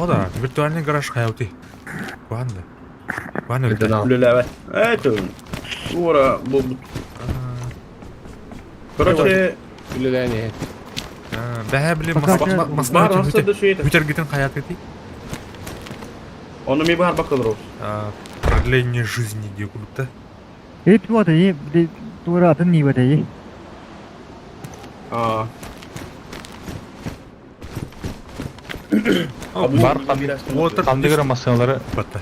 да, виртуальный гараж хайалты. Куанда. Куан өлтө. Үлэлээбэт. Это уора буолбут. Короче, Үлэлээн иһин. Бэһэ били Бар аста сүөтэ. Бүтэргитин хайатыти. Ону ми баар бакылров. Продление жизни диye курдукта. Эт вот и тура атын не вот и. Аа. Бар ханнык эрэ массыыналары Батта.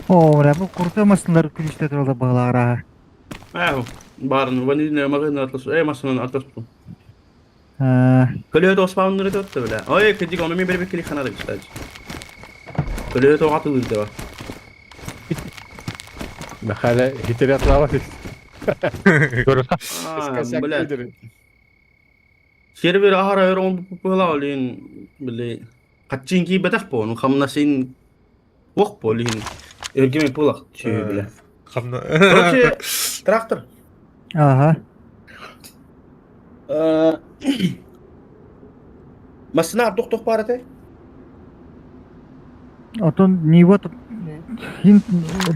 О, бля, бу курта массыналар күлүстэ туралар баҕалаара. Ээ, баарын ванильная магазин атлас, массыынан атласпытым. Э, Көлөһө оспауннары төттө бля. Ой, кыдьык ону мен бербек кили ханада кстати. Көлөһө тоҕа тылырда ба. Мэхээлэ хитири атлаабат Аа, бля. Сервер аһара өр оҥорбуппут олин били хаччын киирбэтэх буолун хамнасын уох буолин өргеме пулах чү бля. Хамна. Короче, трактор. Ага. Массына тохтох баар этэ? Отон не вот хин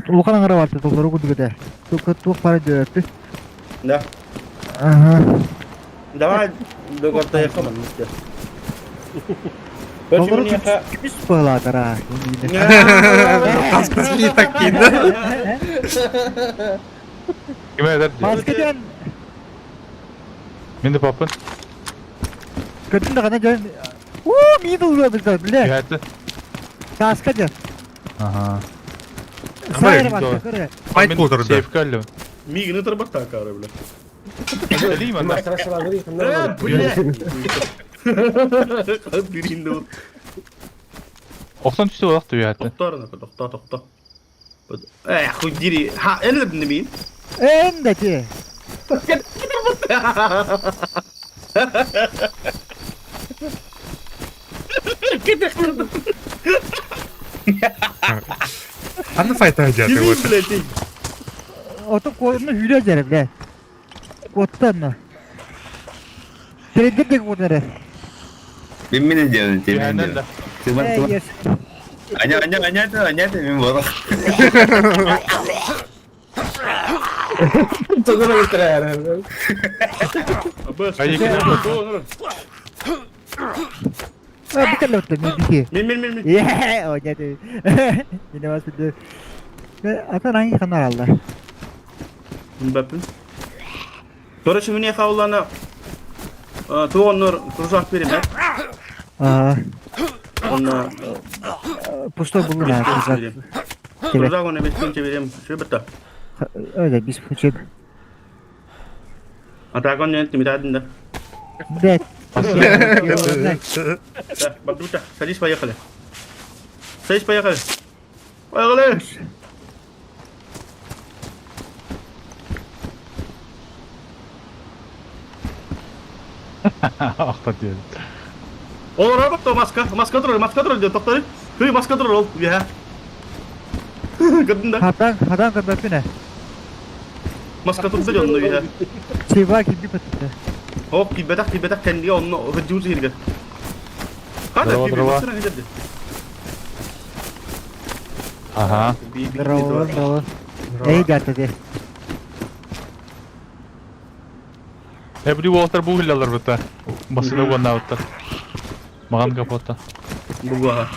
улахан аҥара барта толору курдук этэ. Туох туох бара дьөрөттү. Да. Ага. Давай догортайха маннык. Толору күмүс быһалаатара. Таспыт так киинде. Ким эдэр дии? Маска диэн Мин де папын. көрдүм да хана дьон Уу, миин улура бля. Түһээти. Таска диэн. Аха. Сайра барта көрө. Файт болдыр да. Сейфке аллым. Мигini тырбакта акары бля. Элейм анда. Бля. Биринде ол. Охтон түстү олақ түһээти. Тохтор ана тохто тохто. Э, хуй дири. Ха, эле мин. Эн да ти. Ханна файта жаты Кими вот. блядь. Ото койну хүрэ жере бля. Оттан. Трендер дек бодары. Мин мин делаю, тебе Түһээнэн да. Тыман Э, тыман. yes. Аня аня аня ты аня ты мин боро. Быс. Ай, А, бу кэллэ мен бики. Мин мин мин мин. Е, о, нет. Yine вас bildi. Atan hangi kanal aldı? Бапын. Короче, мне хаулана туоннор кружак берем, Aa, Он пустой buldu ha кружак. Кружак он бескенче берем. Şu битта. Öyle biz şey. А так он не митадын да. Блять. Да, Бабдута, садись, поехали. Садись, поехали. Поехали. Охтон диэн. Ол рабат маска, маска турар, маска турар деп тоқтар. Хүй, маска турар ол. Я. Көрдің да? Хатан, хатан көрбөппүн Маска турды онно я. Чева килби баттı. Хоп, кибетак, кибетак кәндиге онно хыджу сирге. Қада, Здорово, кибе, здорово. машина хыджу. Аха. Здорово, здорово. Эй, гата де. Эбри уолтар бу хиллалар бутта. Басына уонна бутта. Маған капота. Буга.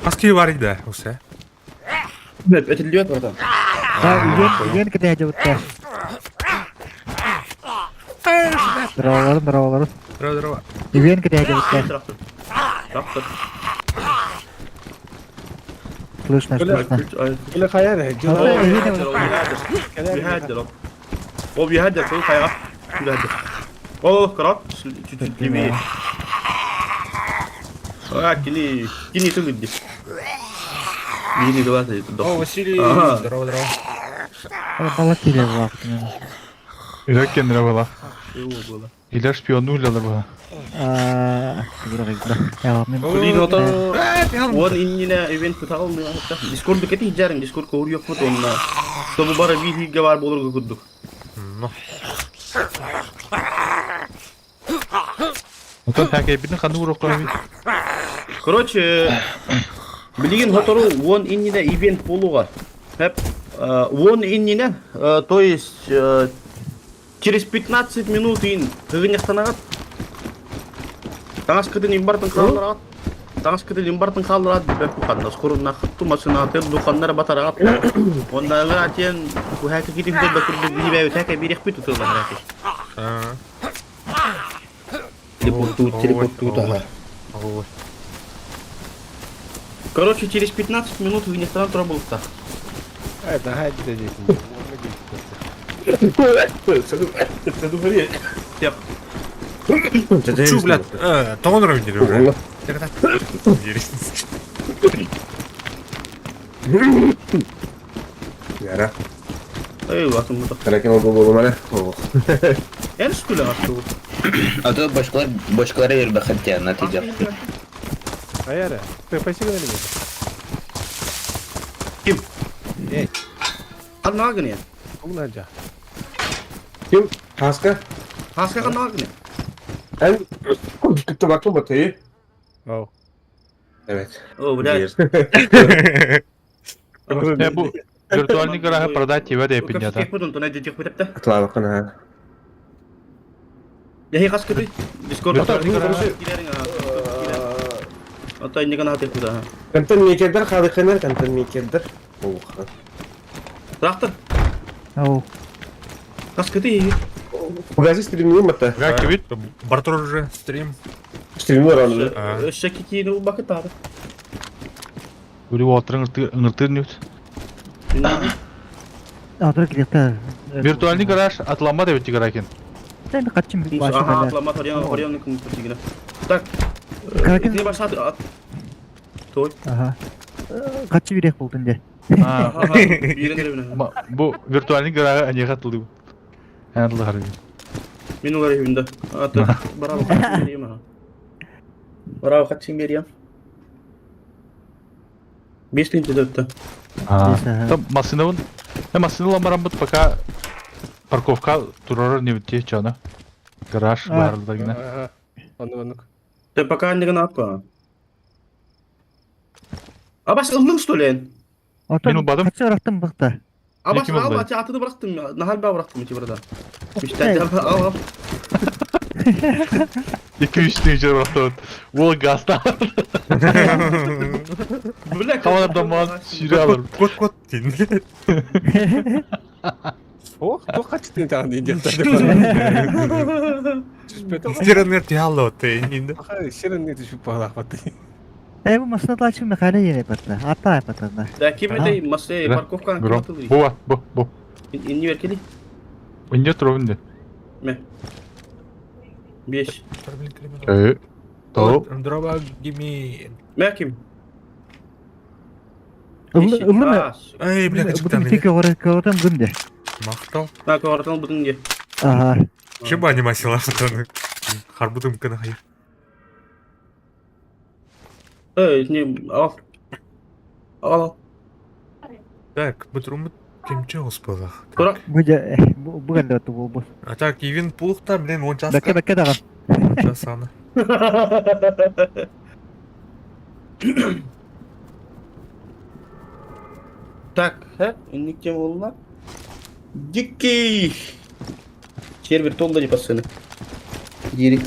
Маски бар иде, усе. Нет, это льет, братан. Да, үйен, үйен кете жабытта. Здорово, здорово. Здорово, здорово. Үйен кете жабытта. Трактор. Трактор. Слышно, слышно. Или хайар بيهدر هو بيهدر فوق خيرات بيهدر اوه كرات يمين اه كني كني تقدي بيني دلوقتي О, Василий, Ага. здорово, здорово. Бала келе вакытын. Үрэх кэннирэ была. Было. Илэр шпиону үлэлэр была. Блин, ото он иннинэ ивент тутаҕыл Дискорд кэти иһдьээрин Дискорд коһуруйохпут уонна тобу бара биир иһигэ баар буоларга курдук. Отон хакейбитин ханны уруокка Короче, билигин сотору уон иннинэ ивент буолуоҕа. Хэп, уон иннинэ, то есть через 15 минут ин тыгынньахтанаҕыт. Таҥаскытын имбартын хааллараҕыт. Таҥаскытын имбартын хааллараат бэрт ханна скоруннаххыт масынаатын духаннара батараҕыт. Оннааҕы атиэн куһээки китин да курдук биһибээбит хэкэ бириэхпит утыллар Телепортуут, телепортуут, ага. Короче, через 15 минут Венесуэла турабылта. Это хайда здесь. Чу, блядь, тоҕон өрөмүн дири Яра. Эй, атым Каракен oldu болумара. Эн школе асту. А то башкалар башкалар бербэхэтте натыйжа. Аяра, ты спасибо на меня. Ким? Эй. Ханнаагын я. Унаджа. Ким? Хаска? Хаска ханнаагын. Эн кытта бактым батayı. Оу. Evet. О, блядь. Э, бу виртуальный гаражы продать тебе да пинята. Атлабакын ha. Яхи хаскыты. Дискорд. Ата инниган хатыр куда. Контент мейкердер халыкынар контент мейкердер. Оха. Трактор. Оу. Хаскыты. Пугази стримнем это. Как вид? Бартур уже стрим. Стримнер аны. Шакики ну бакытары. Үри уолтарын ыңыртыр нүт. Атыр килетте. Виртуальный гараж атлама деп гаракен. Сен качым Ага, атлама тарьян тарьян кым Так. Каракен. Не башат. Той. Ага. Качы бирек болдун де. Бу виртуальный гараж ане катылды. Аны харби. Мен олар үйүндө. Аты барабы качым берем. Барабы качым берем. Беш линт өттү. Там машинабын. Э машина ламарам бут пока парковка турар не битте чана. Гараж барды гына. Онны онны. Ты пока не гына атка. Абас ылдың что ли? Мен убадым. Качы ырактым быкта. Абас ал аты атыны бырактым. Нахал ба бырактым ити burada. Миштен ал ал. Екі үш түйін жер Ол газда. Бля, Хавадан маған сүйре алыр. Кот кот дейін. Ох, то качты тагын дейін. Стеренер тиаллы отты инде. Шеренне түшүп баглак батты. Э, бу машина тачым механе ере батта. Ата батта. Да ким это массе парковка Бро. Бу бу бу. Инни беркели. Инде туруп инде. Ме. Беш. Э. Топ. Дроба гими. Ме ким? Ыллы ме? Эй, бля, Бутун тек көрөтөм гүндө. Мактал. На көрөтөм бутун Ага. Чеба анимациялар Харбутым кына хайыр. Эй, не, ал. Ал. Так, бутурум кемче успела. Тура. Бу бу кэнде бу бу. А так, ивен пулухта, блин, он час. Бәкке бәкке дагы. Час аны. Так, хэ, инник тем болла. Дикий. Сервер толда не пасыны. Дири.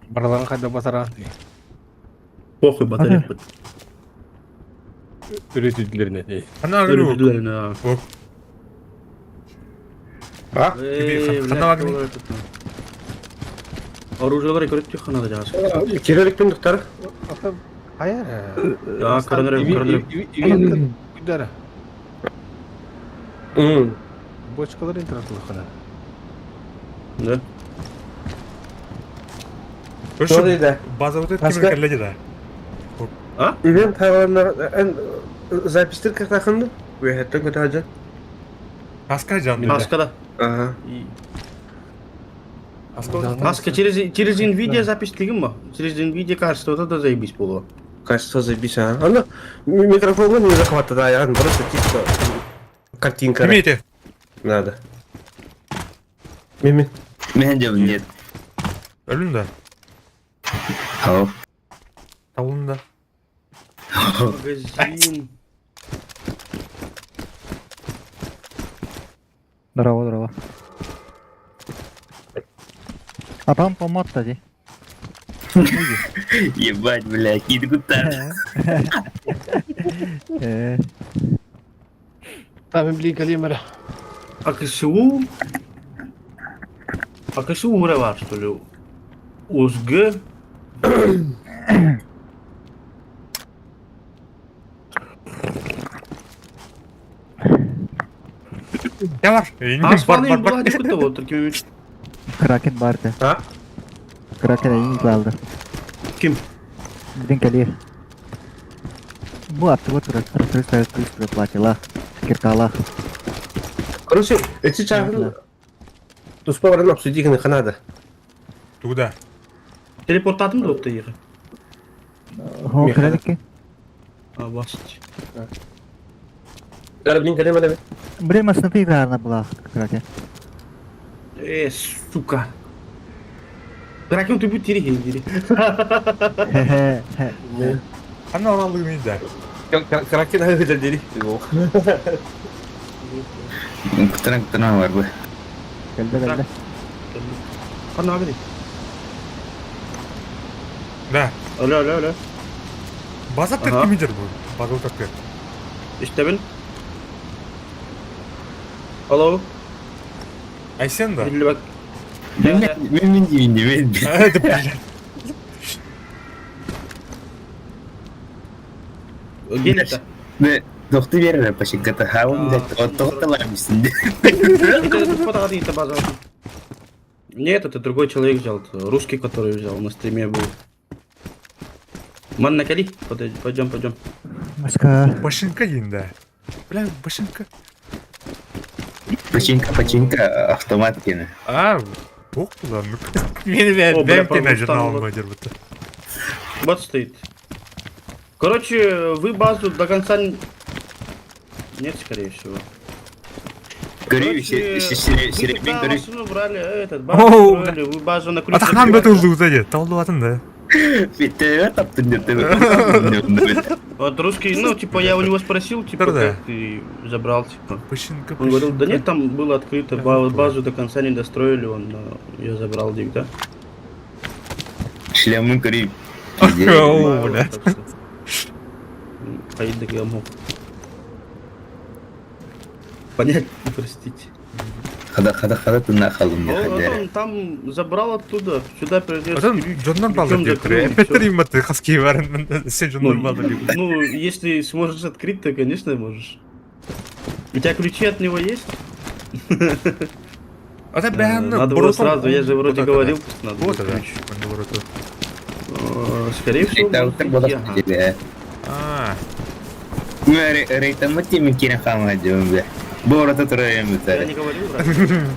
Бараларын кайда басаран. Похуй батарея. Үрөтүлөрүнө. Ана Үрөтүлөрүнө. А? Оружиелар көрөт ханада жагасы. Киреликтин дуктар. Аяра. Да, коронер, коронер. Ивент кудара. М. Бочкалар интератлыхына. Да. Что База вот это ким келеди да. А? Ивент хайваннар эн запистер картахынды. Уяхеттен көтәҗә. Аска жан. Аска да. Ага. Аска через Nvidia запись деген ба? Через Nvidia качество да заебись было. Качество заебись, а. Оно микрофон не захватывает, а я просто чисто картинка. Имейте. Надо. Мими. Мен дем нет. Өлүн да. Ау. Табылын да. Магазин. Здорово, здорово. А там помад кстати. Ебать, блядь, киди куттар. Там блин калимера. АКСУ? АКСУ ура что ли? УСГ? Я бар. А, Бар, бар, бар. Кракен барды. А? Кракен эйин калды. Ким? Бидин калир. Бу атты тура тура тура платила. Киркала. Короче, эти чагын туспа баран обсудить ханада. Туда. Телепортатым да опта ехать. Хо кралики. А, басить. Блин, калимера. Блин, машина игра была, Кракен. Сука. Кракен ты будь тири дири. Ана оралыгын да. Кракен агыда дири. Кутаран кутаран бар бу. Келді, келді. Қана abi. Да. Алло, алло, алло. База Ага. кимидер бу. База тепки. Иштебин. Алло. Айсен да. Биллі бак. Мен мен деймін мен. Это блядь. Гелі. Бе, Тохты берер пашиката хаун да тоқталар мисин. Нет, это другой человек взял, это русский, который взял, на стриме был. Ман накали, подойди, пойдем, пойдем. Маска. Башинка дейін Бля, башинка. Пачинка, пачинка автомат кені. А, бок була. Мени бә О, бля, бәм тена журнал пробустанлы. мадер бутта. Вот стоит. Короче, вы базу до конца... Нет, скорее всего. Көрей, Короче, вы когда көрей. машину брали, этот, базу Оу, строили, вы базу на ключ Атахан забивали, бет улду узаде. Талду атын да. Битте таптын деп. Вот русский, ну, типа, я у него спросил, типа, Да-да. как ты забрал, типа. Башинка. Он говорил, да нет, там было открыто, Да, ба- базу до конца не достроили, он я забрал дик, да? Шлемын көрей. Оу, бля. Так что, Поедок я мог. Понять, простите. Хада хада хада тына қалым Он, он там забрал оттуда, сюда принес. Атын жоннан балды ключом деп закрыл, и Петр всё. иматы хаски барын. Сен жоннан балды деп. Ну, если сможешь открыть, то, конечно, можешь. У тебя ключи от него есть? Ата бән Надо было сразу, я же вроде говорил, надо Вот было это. ключ. Скорее всего, может Рейтаутыр идти, ага. болады. А, Рейтамы темен кені қама деймін бе. Бұл ората тұра Я емі не говорил, брат.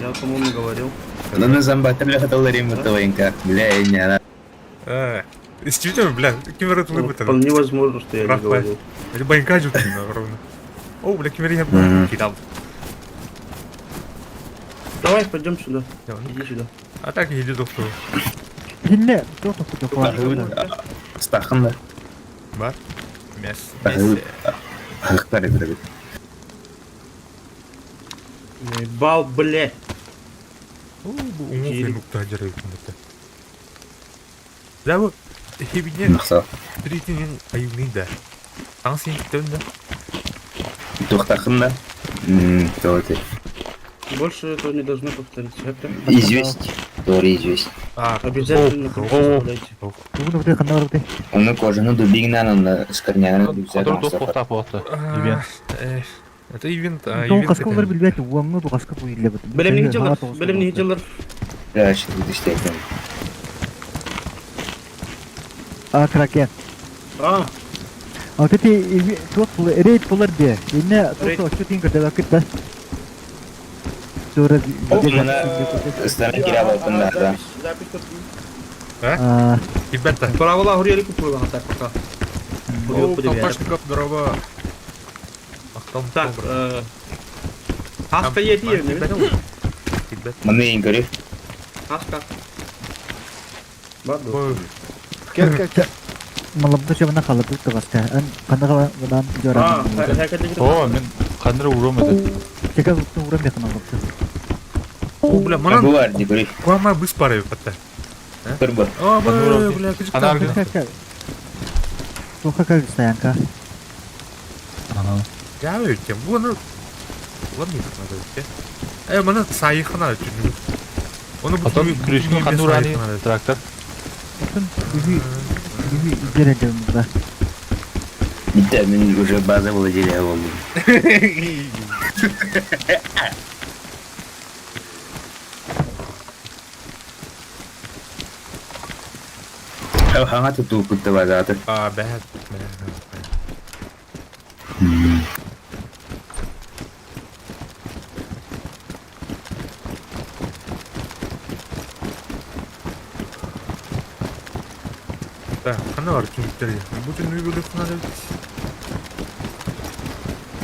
Я, по-моему, говорил. Оны замбатыр лехаталар емі твоинка. Бля, не ана. Действительно, бля, кемер Ну, это выбытыр. Вполне возможно, что я не Рафаэль. говорил. Или байнка жутын ровно. О, бля, кемер я Мгм. кидал. Давай, пойдем сюда. Иди сюда. А так иди доктор. Хинне, кто тут купил? Стақын да. Бар. Мяс. Ақтар еді. Бал, блядь. О, бу уңу нукта жарай күндө. Да бу хибине Нақса. тритинин аюнин да. Таң син китен да. Тоқтақын да. Тоты. Больше этого не должно повториться. Это Известь. Тори известь. А, обязательно ключ оставляйте. Бүгін өте қандай бар өте? Оны кожаны дубигнан, оны скорняны Хотор туох туохтаах буолта. Ивент. Это ивент, а Тоң ивент. қасқа олар білбәті, уаңны ду қасқа бұл елі бітті. Білем не жылдар, білем не жылдар. А, кракен. А, А вот эти туох рейд болар де. Инне Рейд. туох очу тин кырда кытта. Тура Мына станан кире алалтын да. Запись тут. А, Ребята. Правила хуриэли купула так пока. О, Колпашников, здорово. Мактал, Так, Хаска ети, Ребят. Маны ең көрі. Хаска. Кел, кел, кел. Малабды чабына қалып тугаска. Ан канага будан А, жоран. О, мен қандыр уром еді. Чека туттун урам якын алыпты. О, бля, манан Бу бар, ди көрі. куама быс пары патта. Бір бір. О, Анура, бля, бля, Анар кыжык. Туха как стоянка. Ана. Я өйттем. Бу аны Ладно, надо өйтте. Э, мана сайыхана түнү. Оны бу Потом күрішкін қанды урани трактор. Отун үхү үхү жере да. Бітті, мен уже база владелия болдым. Ау, хаңа тұту күтті база аты. А, бәт. Бәт. Так, қандай бар түніктер? Бу түнү бөлек қана деп.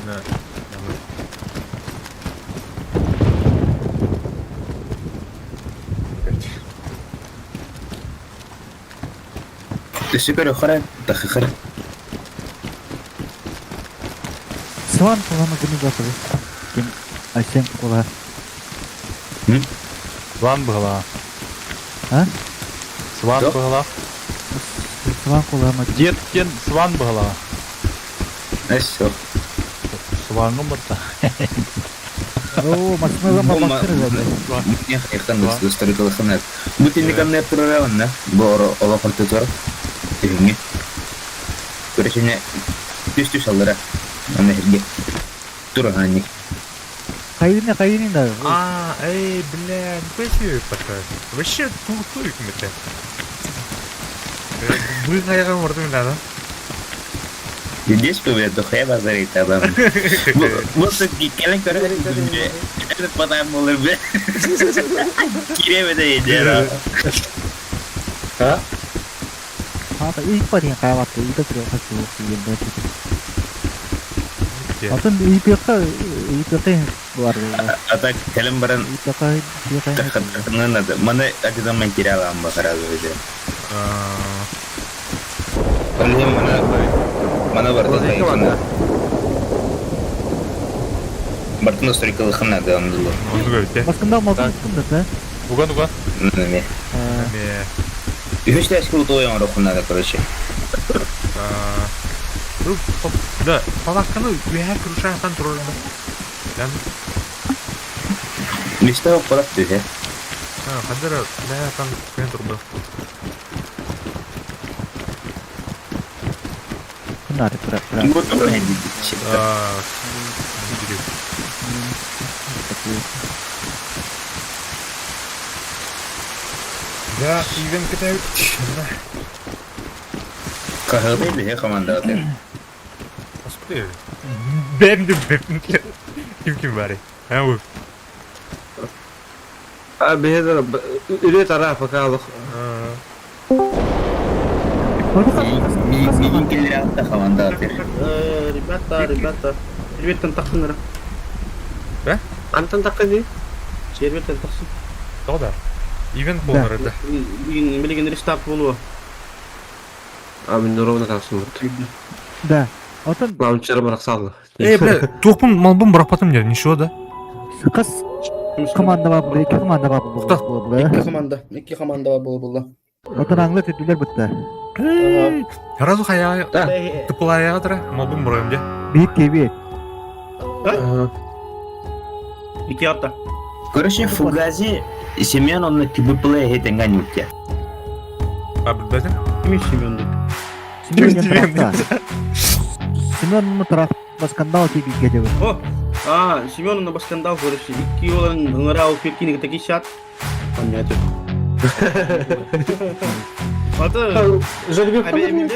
Да. Давай. Түсі көрі қара, тақы қара. Сван колама гыны жатыр. Ким Айсен кола. Сван бұғала. А? Сван Жоқ. бұғала. Сван колама. Деттен сван бұғала. Әс, жоқ. Сванғым бұрта. О, машина бастыр да. Не хайхан достар кылыхынат. Бу тинникамне турарабын Бу ола кортотор. Тиңе. Көрөчүнө түс түс алдыра. Аны херге. Тураханник. Кайыны кайыны да. А, эй, бля, нихуя себе пока. Вообще тупой это. Вы наверное, морду надо. Здесь победа дохуя базарит адам. Бу келен көрө. Это потом болur бе. Кире бе де. А? А, илк барин кайватты, илк бир хасу дегенде. Атын ИПК ИПК бар. А так келен баран ИПК ИПК. надо. Маны один материал амба сразу же. Олем мана мана барды команда. Бартын стройкалыхын надо андылы. Он говорит, Баскында малдын да, Уган, уган. Неме. Ме. Үһүс крутой он надо, короче. Ну, да, палатканы үйә крушаяқтан тұрыр. Ян, Листа қалап түһе. қандыр бля там мен тұрды. Кунары тура тура. Бу туры А, Да, ивен китаю. Кахылды бе команда аты. Господи. Бәм деп бәм. Ким ким бари? А, вот. А, беһедер үрө тара пока алых. Мигин келер атта команда аты. Ребята, ребята. Серветтен тақсыныр. Антон такы Серветтен тақсын. Да. Ивент болар это. Билген билген рестарт болуы. А мен ровно тақсын. Да. Атын Лаунчер барак салды. Эй, бля, туқпын малбын бұрапатым дер, ничего да? кыз команда бар, бу, эки команда бар бу. Екі команда, екі команда бар болу болды. Атын аңлы төдүлөр бутта. Сразу хая тыпылая тыра, малбын бұрайым де. Бит кеби. Екі атта. Короче, Фугази Семен он кибыпле хетенга нюкте. А, білбәдім? Ким Семен дейді? Семен тарапта. Семен тарап басканда тиби кеде. О, а, Семен на баскандал, короче, екі олардың ыңыра алып кеткен такие шат. Понятно. Аты, Жеребьевка Абе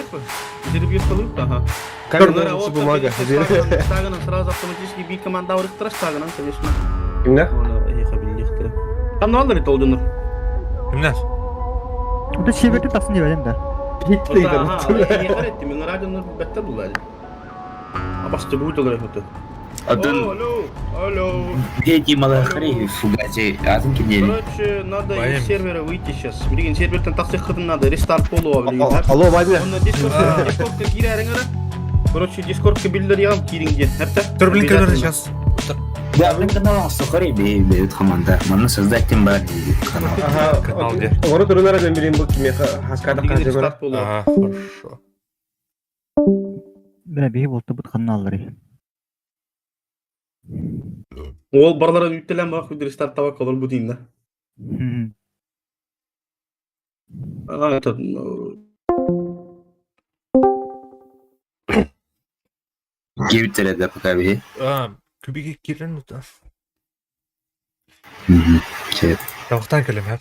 Жеребьевка қылып, ага. Камера бумага. Стагынан сразу автоматически би команда ауырып тұрады стагынан, конечно. Кимде? Оны Там надо ли толдунур? Кимнер? Это северде тахсын диэбэтим да. Мен радионы бәттер булар. Абасты будет олар это. Атын Алло, алло. Дети малахари фугаси атын кидели. Короче, надо Баян. из сервера выйти сейчас. Билген серверден тахсы хытын надо рестарт болуа билген. Алло, Вадя. Онна Discord, Discordка кирәриң ара. Короче, Discordка билдер ягым кириң ден. Хәтта. Турблин көнөр сейчас. Да, блин, канал сухари бей команда. Маны создать тем бар канал. Ага, Канал где? Оры турунара мен билем бу киме хаскада Билген кажы рестарт болуа. Ага, хорошо. Бля, биһи буолтубут ханна аллары. Ол барлара үттелен бак рестарт табак олар бу дейм да. А, это, ну, Кебиттере да пока бей. А, күбиге кирен ута. Чет. Тавықтан келем, хә?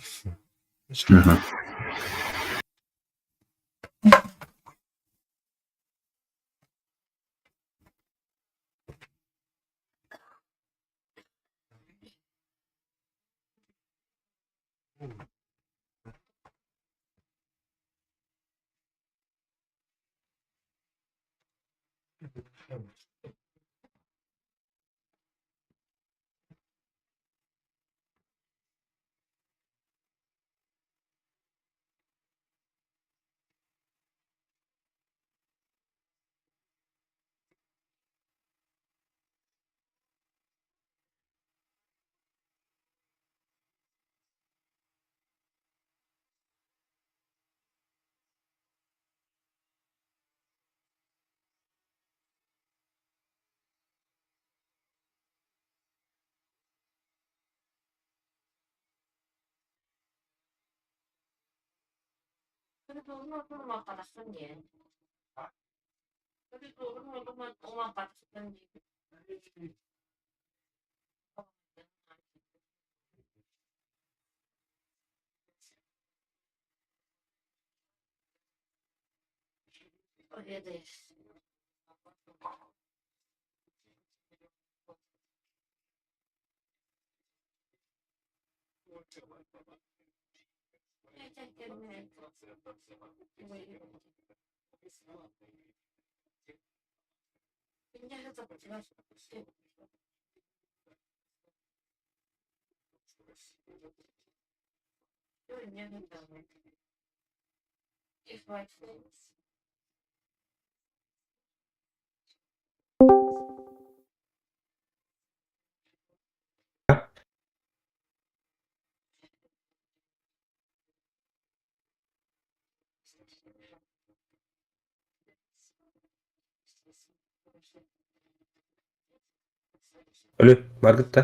Алло, Маргытта.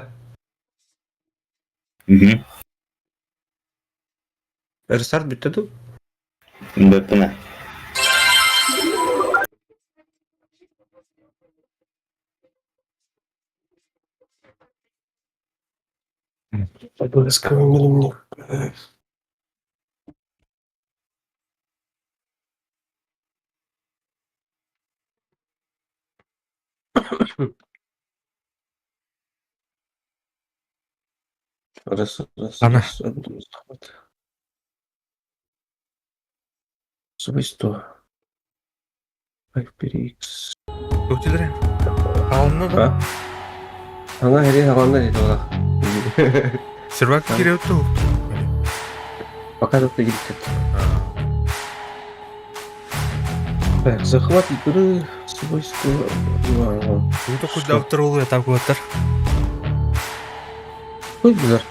Рестарт бүтті ду. Бөппүнэ. Раз, раз, Ана. раз, одну, захват. Свойство. HyperX. Көтелер. Алынны да. А? Ана хери аланда дейді ола. Сервак кире өттү. Пока тут келіп кетті. Так, захват игры, свойства. Бу куда уттар этап куаттар. Қой бұлар.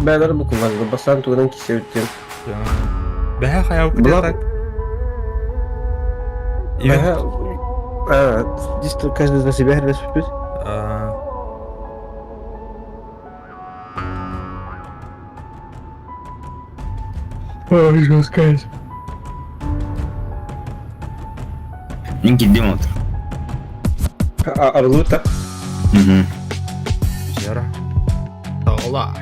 Бәлер бұл kullandı. Бастан туғынан кесе өттен. Бәһә хаяу Бұлар- так. Ивент. А, здесь каждый за себя распит. А, Ой, сказать. Мин киддим от. Арылы так. Жара. Ола.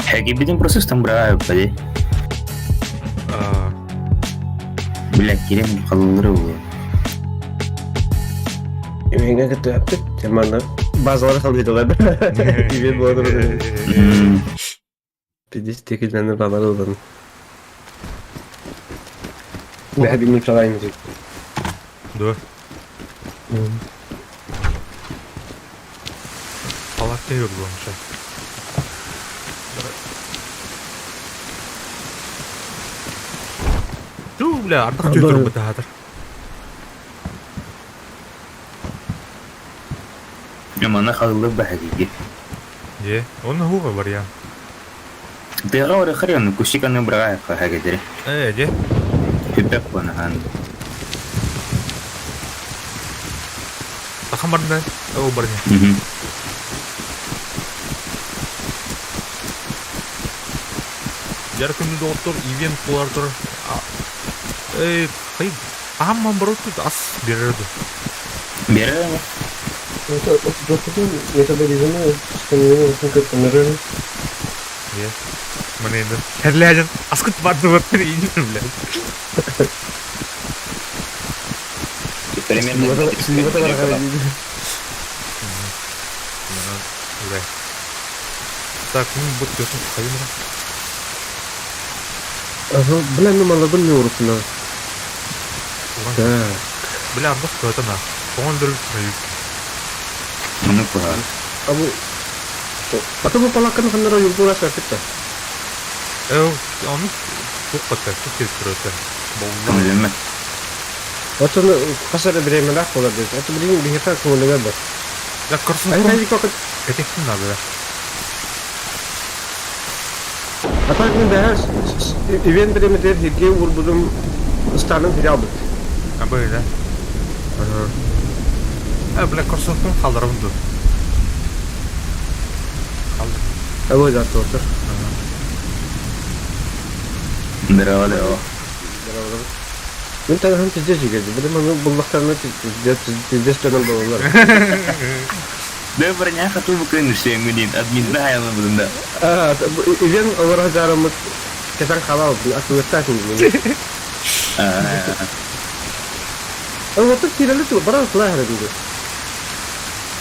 Хәки процесс там браю, поди. А, Бля, кирем қалылыры ол. Имеҥҥэ кыттыһаппыт. Манна базалары халыйдылар. Ивент буолар. Пиздец текилдәне балар ылдан. Бәһә бин чалайын дип. Да. Палатка yorgunmuş. Ту, бля, ардах түйтөр бытаатар. Манна халылы баһагиги. Е, он хуга вариант. Тыга ора хрен кусиканы брага хагедери. Э, де. Хүппек конахан. Тахан барда, о барня. Мгм. Яр күнү доктор ивент болар тур. Э, хай, амман барут ас берерди. Бере Метаболизмы сканирование Е. Міне енді кәрләжін аскыт барды баттыр инде, бля. Примерно. Бля. Так, ну вот götüm kayın. Бля, ну малабын не урукна. Да. Бля, ардах көтөн а. Тоңон дөрүп түнөйүк. Ну куха. Абу Ата бу палаканы ханнара юлдура сәпитте. Э, оны тук патта, тук келип турат. Болду. Көңүлүмө. Отон касар бремелах болар дейт. Ата билин бихета көңүлүгө бар. Я кырсын. Ай хай кокот. Кетектин надо. Ата мен бәһәс ивент бремедер хирге урбудум станын хире албыт. А böyle. Э, бля, кырсыктын калдырымды. Калдыр. Абу да тотор. Здорово, здорово. Мен тагахан пиздец жигерди. Билем аны буллактарына пиздец пиздец жөнөн бололар. Да броня хату букын шемгүдин админ да хаялы будунда. А, ивент олар жарымыт кесен халал атылыктасың. Отыр киреле ту бара кыла хәрәдинде.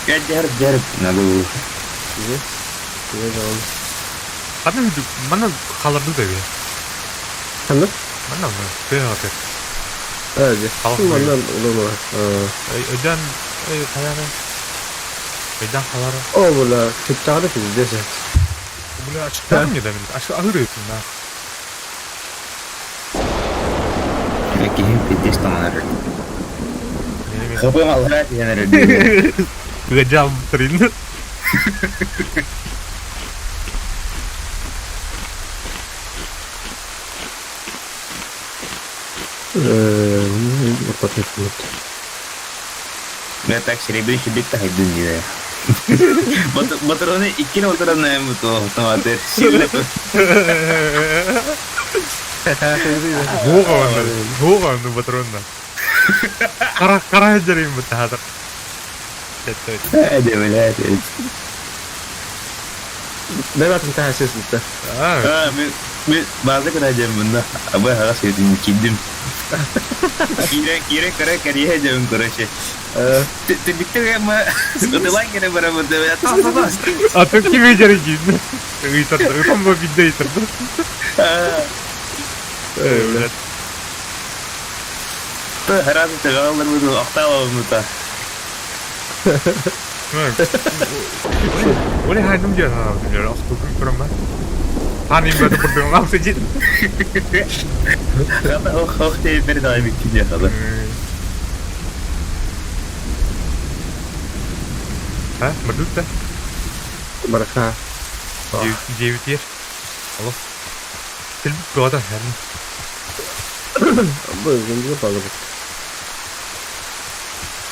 Я жар жар надо. Аны мана калдырды да бе. Ханны? Мана мына көй аты. Әже. Халал. Маннан улама. Өдөн каяны. Өдөн калары. О, була киттагы пиздец. Бля, ачыктарым не да мен. Ачы агыр өтүн да. Кихин пиздец таманар. Неме. Хапым алра дегенер. Гажам трин. Э, вот. Мен так серебряный хибит тахайдын диде. Батроны иккин отыран эм то автоматер. Сильно. Бога бога ну патронна. Кара кара жарым бутаатар. Эде блядь. Бәбәтин тәһәсез битте. А, А, мен мен базы кара жем бunda. Абы хага сөйтүн кидим. Кире кире кара кария жем короче. Ты ты битте ма. Ты лайк кere бара буда. Та та та. а ты киме жарым. Ыйтар, там бу бидде ыйтар. Э, блядь. Та харазы тыгалар буду актала мута. Оле хайным жер ханам жер. Ак тугун көрөм ба. Ханим бәді бұрдың алсы жет. Хата ох ох те бер дай битти же хада. Ha, мырдык да. Бараха. Девять ер. Алло. Тіл бұғада хәрін. Бу өзүндө багы.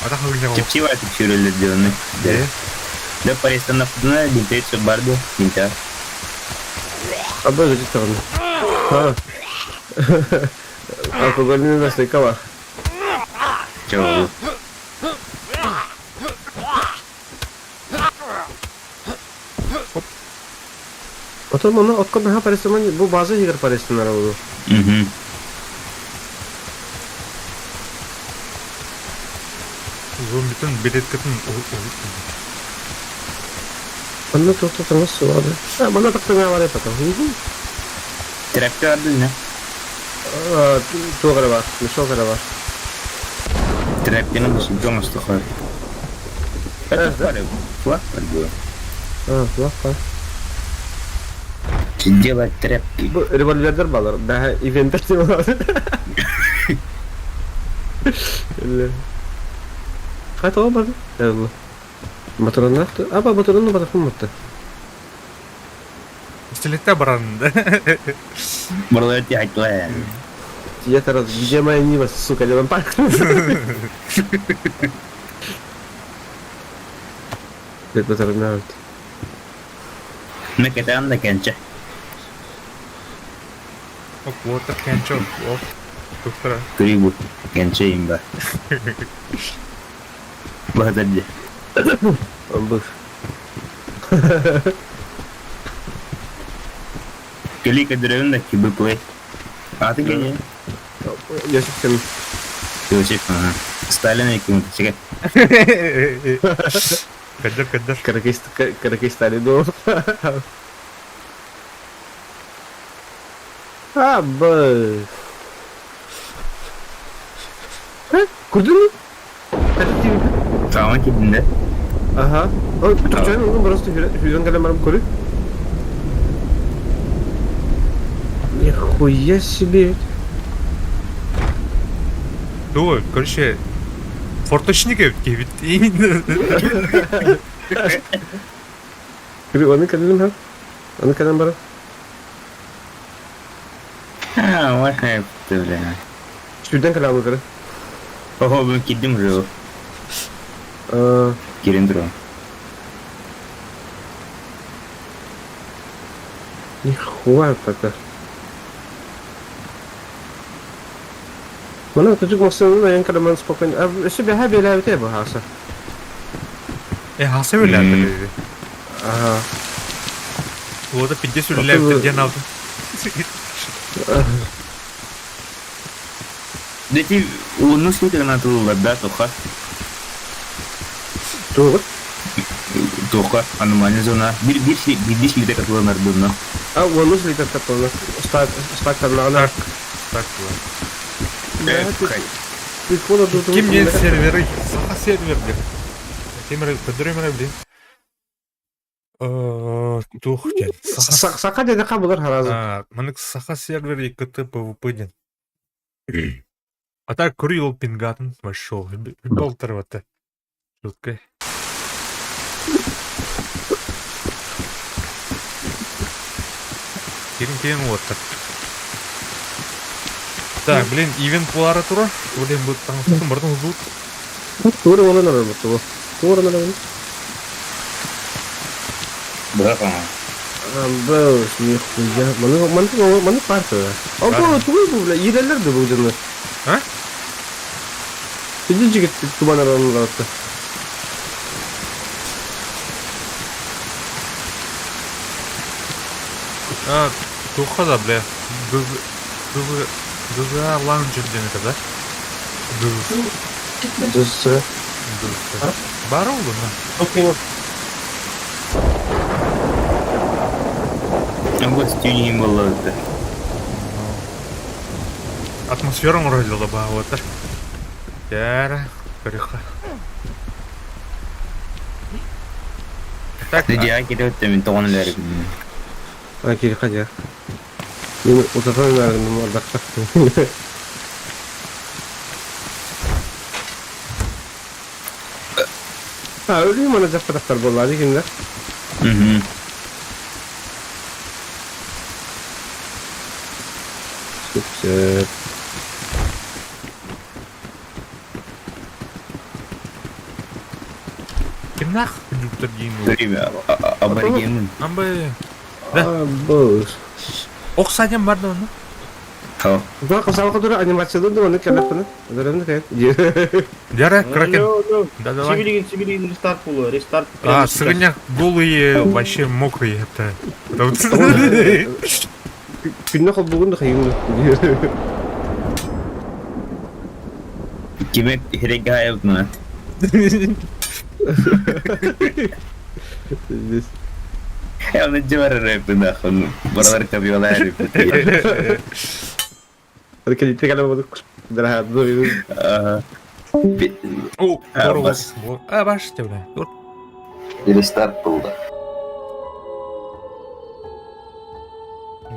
Ата хагын Чипчи бар чипчи дионы. Э? Да паристан нафдуна динте чөп барды динте. Абы өзү тагын. Ха. Алкогольный настойка бар. Чего? Потом оны откон ха паристан бу база егер паристаннар болду. Угу. Зомбитын билеткатын Онно туох таҥас суоҕа да. Манна тахсаҥа барай потом. Тряпка бардын не? Туох эрэ бар, мешок эрэ бар. Тряпканы бусулга оҥостохой. Это бар, флаг бар было. А, флаг бар. Делать тряпки. Бу револьвердер балар. Бэһэ ивенттер тималар. Хайта ол барды? Элла. Моторуннаах Аба моторунну батахым мутта. Пистолетте баран да. Барлар тиһайтла. Я тарас, где моя Нива, сука, левым парк. Бет моторуннаах. Мекетан да кенче. Water кенче оп. Туктара. Көрүй кенче имба. Бахададди. Бых. Кели кадырын да кибы плей. А ты гений. Йосип кем? Иосиф, ага. Сталин и кем то Кадыр, кадыр. Каракей Сталин был. А, б. Көрдің бе? Саған кидінде. Ага. Ой, түкчен, оны просто хүрен калем барып көрі. Нихуя себе. Дуй, короче, форточник кебит. Көрі, оны калем ха? Оны калем барып. А, вот это, бля. Хүрен калем көрі. Ого, мен кидим уже. Кирин туру. Нихуя пока. Мана түтүк максимум аян калеман спокойно. А себе хаби ла бите бахаса. Хаса өләді. Ага. Ода пиздец өләді ден алды. Дети, оны слытыгына тылылар да, тоха. Тугут. Тоха, аномальная зона. Бир бир бир литр катыланар дымна. А, оны слитер таппална. Стак стак тарнагына. Так, Ким Ким не серверы? Саха сервер, блин. Темір, көдірем блин. Тух ден. Сака деде кабылар харазы. Манык саха сервер ИКТ ПВП ден. А так курил пингатын вошел. Болтер вот. Шутка. Кирин кирин вот так. Так, блин, ивент булары тура. Блин, бу таңсытын бардын зут. Тура оны нары бу. Тура нары. Браха. Амбыз, нихуя. Маны маны маны парты. А бу тугай бу бля, ирелер де бу жаны. А? Иди жигит тубан аралар атты. А, туха да, бля. ГГ ГГ ГГ лаунжер ден это, да? ГГ. Дус. Бар oldu на. Окей. Вот стюни было это. Атмосфера уродила ба, вот. Яра, көрүхэ. Так, Диа кирет мен тоғын ләрі. А, кири хадя. Мен утатан нарыгын ардақта. А, өлүү мана жакпатактар болду кимдер. Угу. Сөп. кимнах жүктөр дейін. Время абориген. Амбы. Да. А, бос. Оқсаден барды оны. Хау. Бірақ мысалға тура анимацияда да оны келеппін. Өдөрөмдү кайт. Яра, кракен. Да, давай. Сибилигин, сибилигин рестарт болу, рестарт. А, сыгыняк голые, вообще мокрые это. Күннө кол бүгүн да кыйын. Кимек херек гайып мына. Здесь. Оны дьыбар рэппин нахуй. Баралар кабиолар рэппит. Кэлитте кэлэ болук. Драха О, А, баште, бля. Рестарт болды.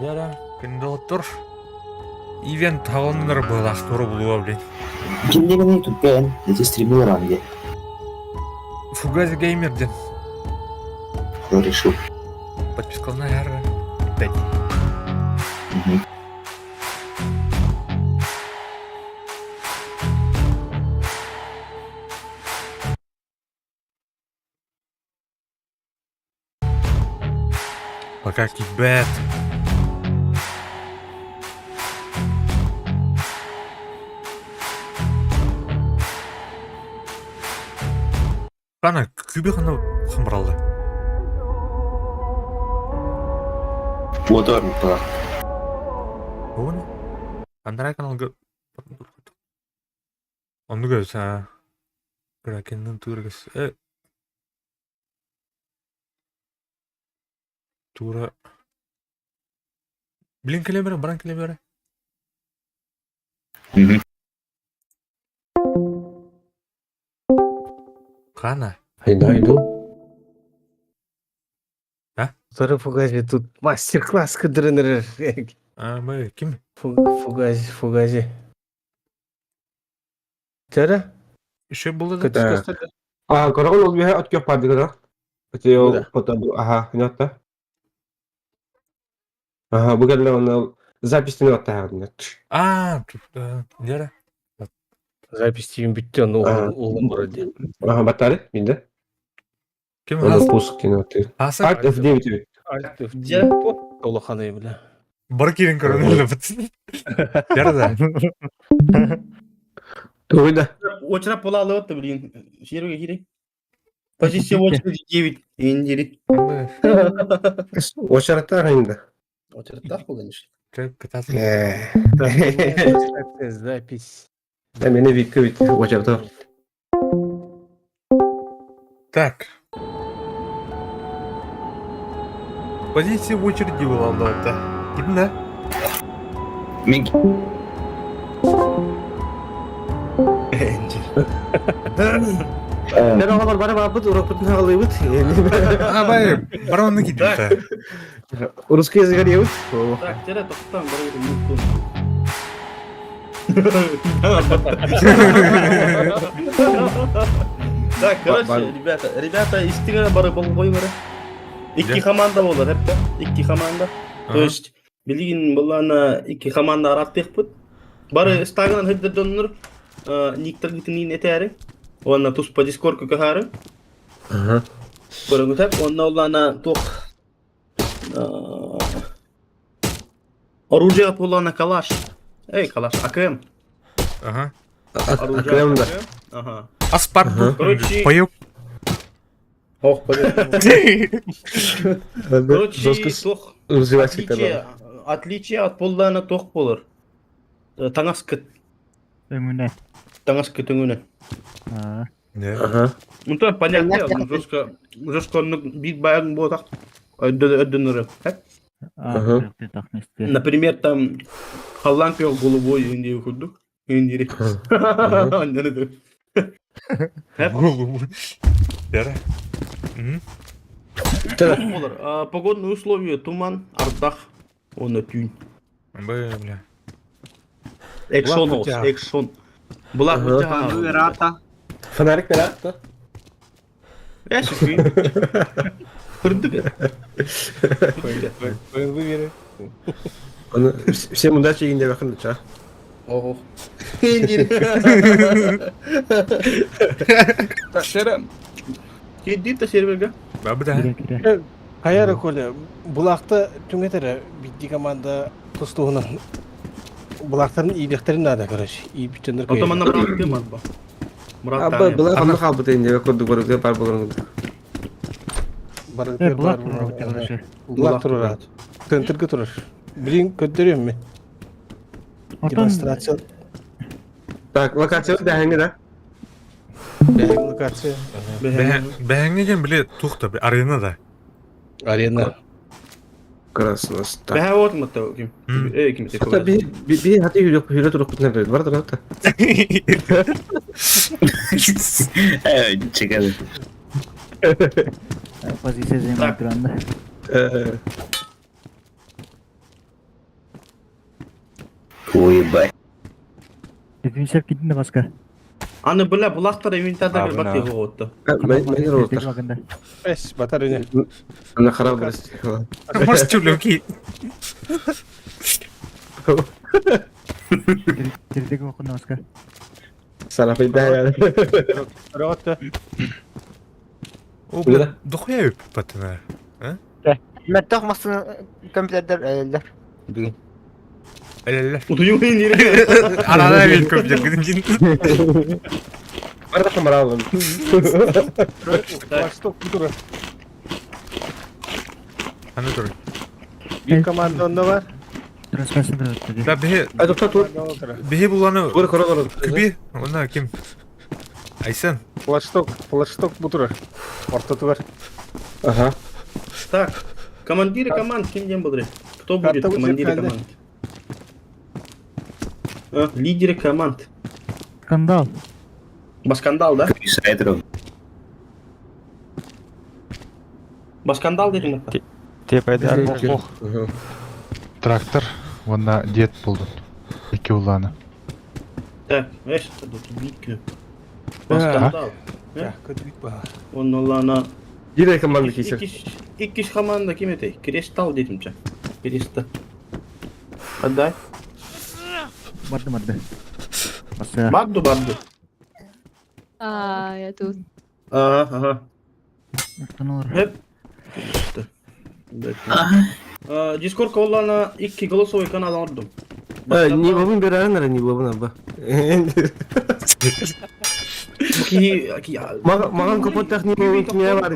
Яра, күндө Ивент талоннар была, туру булуа, блин. Кимдегене түпкен, эти стримил ранге. Фугаз геймер ден. Решил. Подписка на Яра. Пять. Пока кибет. Қана күбі қана қымбыралды. Мотор па. Оны? Андрай каналга Онды көз, а. Кракеннің түргіс. Э. Тура. Блин келе бере, баран келе бере. Қана. Айду, айду. А? Второй Фугази тут мастер-класс кыдырыныр. А, мы ким? Фугази, Фугази. Тәрі? Еще болды да? А, корогон ол биһэ от кёп бардыгы да. Ати ол потом аха, инатта. Аха, бу кэллэ онно запись отта хагын. А, тут, Лера. Запись тиін бүтті, оны оғлым бар еді. Аха, батары, минде. Ким Оны пуск тин отты. Аса? Alt F9. Alt F9. Олаханы бля. Бар кирин көрінілі бит. Лера да. Туйда. Очерап бола алып блин. Жерге кирек. Позиция очереди 9 индири. Очаратта агайында. Очередта конечно. Катасы. Запись. Да мени витке вит очарата. Так. Позиция в очереди была, да. Ким да? Мен Мен оғалар бары бабыт, урок бүтін ағалайбыт. А, бай, баронны кидим. Русский язык ебыт. Так, тере тоқтан бір мүмкін. Так, короче, ребята, ребята, истиңе бары бол қоймары. Икки команда болар, хеп Икки команда. То есть, билигин булана икки команда араттык бут. Бары стагынан хыддыр доннур, никтер гитинин этәри. Онна тус по дискордку кахары. Ага. Көрөңүтәп, онна улана тух Оружие булана калаш. Эй, калаш, АКМ. Ага. Оружие АКМ, да. Ага. Аспар. Короче, Поюк. Ох, Короче, тох отличие, отличие от поллана тох болор. Таңас кыт, Өңүнэ. таңас кыт өңүнө. Аа. Ага. Ну то понятно, жестко, жестко бит баягын болот өддөнөрө. Ага. Например, там Халлан пел голубой инди курдук. Индири. Голову. Лера. Болор. Погодные условия туман, ардах, он тюнь. Бля. Экшон, экшон. Булак Ага. Фонарик берат. Я шүкүй. Кырдык. Выбери. Оны всем удачи инде бакын ча. Ого. Индири. Так, Шера. Кедди серверге. Бабда. Кире кире. Каяра Коля, булакта түңетер бидди команда тостугунан булактарын ийлехтерин нада, короче. И бүтөндөр. Отоманна брат кем атба. Мурат Аба была ханны калбыт инде көрдүк көрдүк бар болгон. Э, булак турар короче. Булак турар. Центрге турар. Блин, көтөрөм мен. Отон Демонстрация. Так, локация да хәңге да. Бэһэҥ локация. Бэһэҥҥэ диэн били туох да арена да. Арена. Красноста. Бэһэ вот мытта ким. Э ким Хата би би хати хүрө хүрө турукпутун эрэ бар да та. Чекай. Позиция занимает туранда. Ой, ебать. Дүнсеп кидин да баска. Аны бля булактар инвентарда бир бат отто. Мен мен Эс батар үне. Ана харап брести. Может, чулюки. Тирдеги окунда баска. Сарафайда. Ротта. О, бля, дохуя патына. Мөттөх масын компьютердер эллер. Бүгүн. Элелер. Утуйу нерге. Арада бир компьютер гидин. Барда камаралым. Восток культура. Аны тур. Бир команда онда бар. Трансляция берет. Да бихи Ай доктор тур. бихи буланы Тур коро коро. күби, она ким? Айсан. Флашток, флашток бутура. Ортоту бар. Ага. Так, командиры команд ким дем болдыр? Кто будет Карта командиры зеркальная. команд? А, лидеры команд. Скандал. Баскандал, да? Сайтров. Баскандал дедим это. Ох, трактор, вона дед болдун. Эки уланы. Так, знаешь, это тут битки. Баскандал. Так, көтүк ба. Он олана. Дире команда кисер. Иккис команда ким этэй? Кристалл дедимче. Кристалл. Отдай. Барды барды. Баска. Бадду бадду. А, я тут. Ага, ага. Остановлар. Хеп. Дискорд олана икки голосовой канал алдым. Не бабын берәрен не бабын аба. Маған көпөт техника кимия бар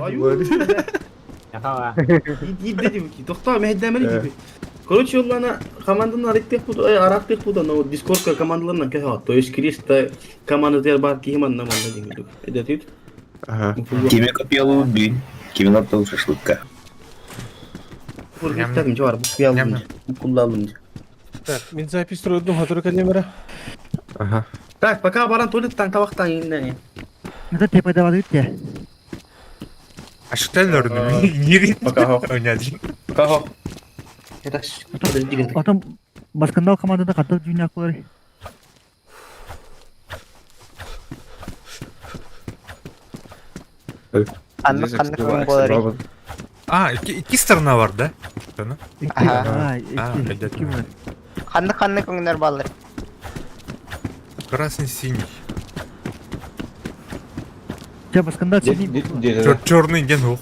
Дедим ки, тохта мехдемели gibi. Короче, олана команданы арыктык бу, арактык бу да, но Дискордка командаларынан кеха. То есть Криста команда тер бар кихиман наманда дигин. Эдетит. Ага. Киме копьелу убить. Киме лаптау шашлыкка. Кургистагым бар, бу куялым. Куллалым. Так, мен запись турдум, хатыры камера. Ага. Так, пока баран туалеттан табактан инде. Это те пайда бит те. Ашыктан өрдүм. Нери? Пока. Ойнадым. Пока. Потом Баскандал командада каттап дүйнө акылар. Аннык ханнык күн болар. А, икки сторона бар, да? Ага. А, Ики бар. Ханнык ханнык күннер баллар. Красный, синий. Те Баскандал синий. Черный ден ох.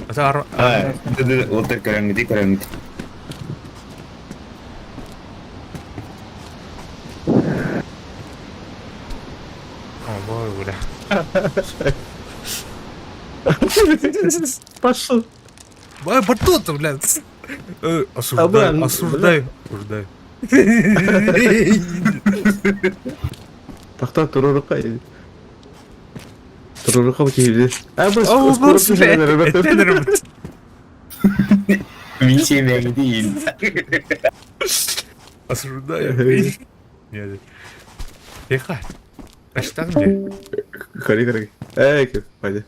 Это А, вот так карангити, карангити. О, бой, бля. Пошел. Бай, батут, бля. Осуждаю, осуждаю, осуждаю. Тахта турурукка. Турурукка кийди. А бу О, бля. Миссия мягди. Осуждаю. Нет. Тихо. А что где? Кари кари. Эй, пойди.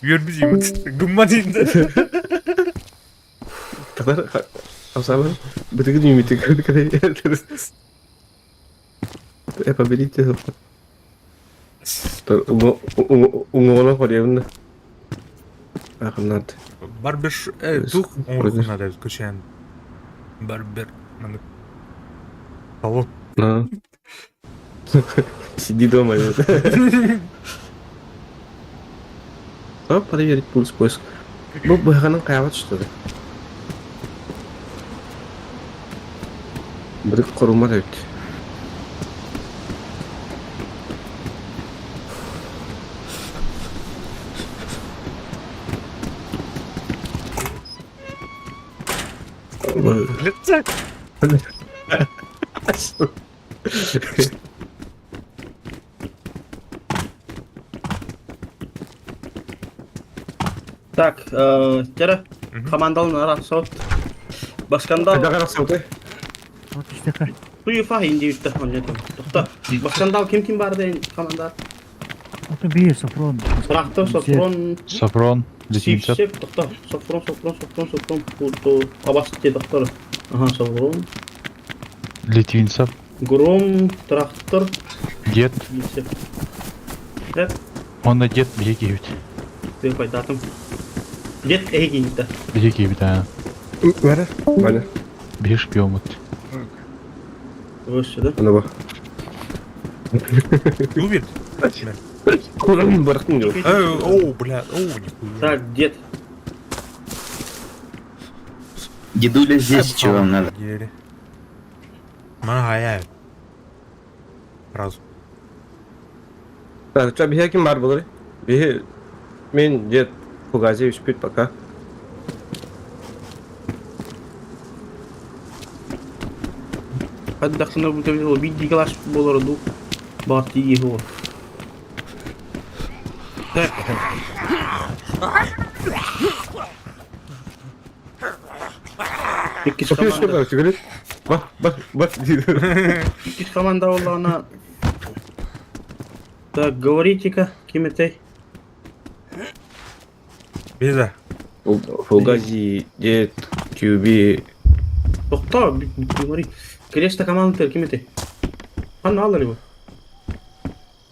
Үөрбүз гымма дейм да. Тахта Хамсабын. Бытыгы дүймити кари кари. Э, поберите. Уңола хоревна. Ахнат. Барбер тух оңорхунада көчөн. Барбер. Алло. Сиди дома. Давай проверить пульс поиск. Бу быһаның каябат что ли? Бир корума да бит. Блядь. Так, тера командалын арахсот. Баскандал. Хайдах арахсыбытай? Вот истеха. Туюфа индивидте оннетом. Тохта. Баскандал ким ким бар дейін команда? Вот бие Сафрон. Трактор, Сафрон, Сафрон, Литвинцев. Сипсеп, тохта. Сафрон, Сафрон, Сафрон, Сафрон, Путо. Абасты, доктор. Ага, Сафрон. Литвинцев. Гром, Трактор, Дед. Сипсеп. Хеп, Он дед биһиги ты пайдатым. Дед эгинта. Биһиги а. Бәрі? Бәрі. Биһи шпиомут. Выше, да? Ана ба. Любит? Барақтың жоқ. Оу, бля, оу, нихуя. Так, дед. Дедуля здесь, чего вам надо? Еле. Мага, Сразу. Так, ча биһи ким бар болар? Биһи мен дед Фугазевич пит пока. Хаддақсына бұл кәбіз ол бидди класс болар ду. Бар тиги хо. Так. Икки София команда. что говорит? Бар, бар, бар. Икки команда оллана. Так, говорите-ка, ким это? Беза. Фугази, дед, QB. Тоқта, говори. Креста команда ким это? Хан алар его.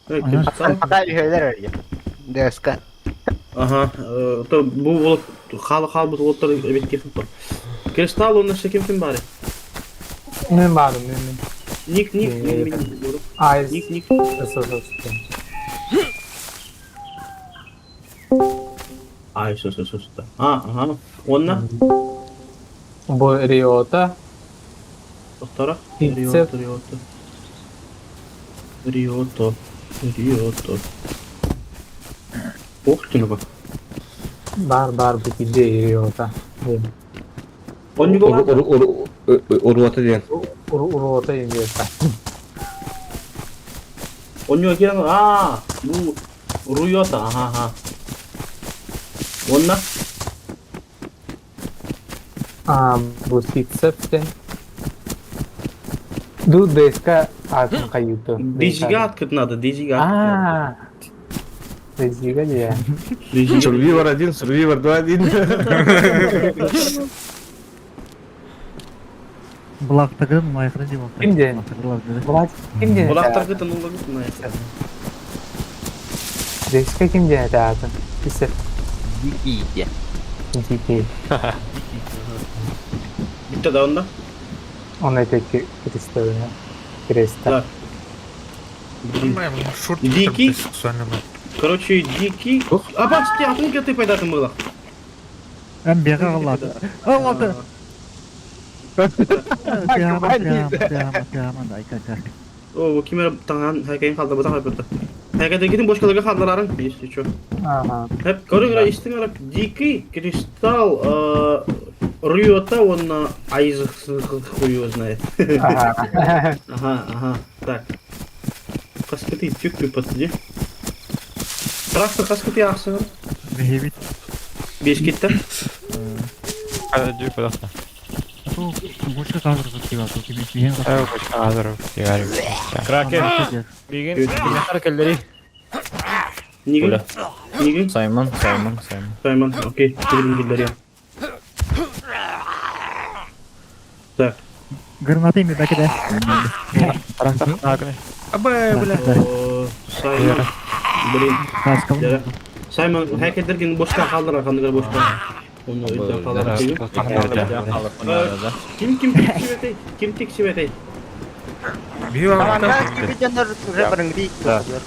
Пока үһөлөр өргө. ДСК. Ага, то бу болот халы хал бу болоттар эбетке хыппа. Кристалл онна ким ким бары? Мен барым, мен мен. Ник ник ник ник Айз. ник ник. Ай, все, все, все, все. А, ага. Онна Бу Риота. доктора. Сипсеп. Риото, Риото. Риото. Риото. Ох, ты ба. Бар бар бу киде Риота. Он не говорит. Уруата ден. Уруота имеется. Он не говорит. А, бу Руйота, ага, ага. Онна А, бу Сипсеп. Ду ДСК атын каюты. Дизига открыть надо, дизига. А. Дизига де. Дизига. Сурвивор 1, Сурвивор 2, 1. Булактагын майкыры деп алды. Ким ден? Булак ким ден? Булактар гытын ул гытын. ДСК ким ден атын? Сипсеп. Дикий. Дики. Битте да онда. Он это креста. Креста. Так. Дикий? Сексуальный. Короче, дикий. А бач, ты атын ты пайдатын было. Әм бега алады. Алады. Тяма, тяма, тяма, тяма, дай кака. О, кимер таңан хайкайын қалды, бұтақ айпырды. Хайкайда кетін бошкаларға қалдыларын, если чё. Ага. Хеп, көрің истің арап, дикий кристалл, Риота, он айзық хуй его знает. Ага. Ага, ага, так. Қаскыты тюк патыди. Трактор қаскыты ақсығыр. Бехебит. Беш кетті. Бочка қазір деп алды. Кеме Кракен. Бигин. Неге? Неге? Саймон, Саймон, Саймон. Саймон, окей, білім келдер я. Так. Граната ими бәкеде. Абай, бля. Саймон. Блин. Каскал. Саймон, хакердерген бошка қалдыра, қандыгар бошка. Оны өйден қалдыра. Ким ким тексибетей? Ким тексибетей? Команда кибитенер уже барыңды.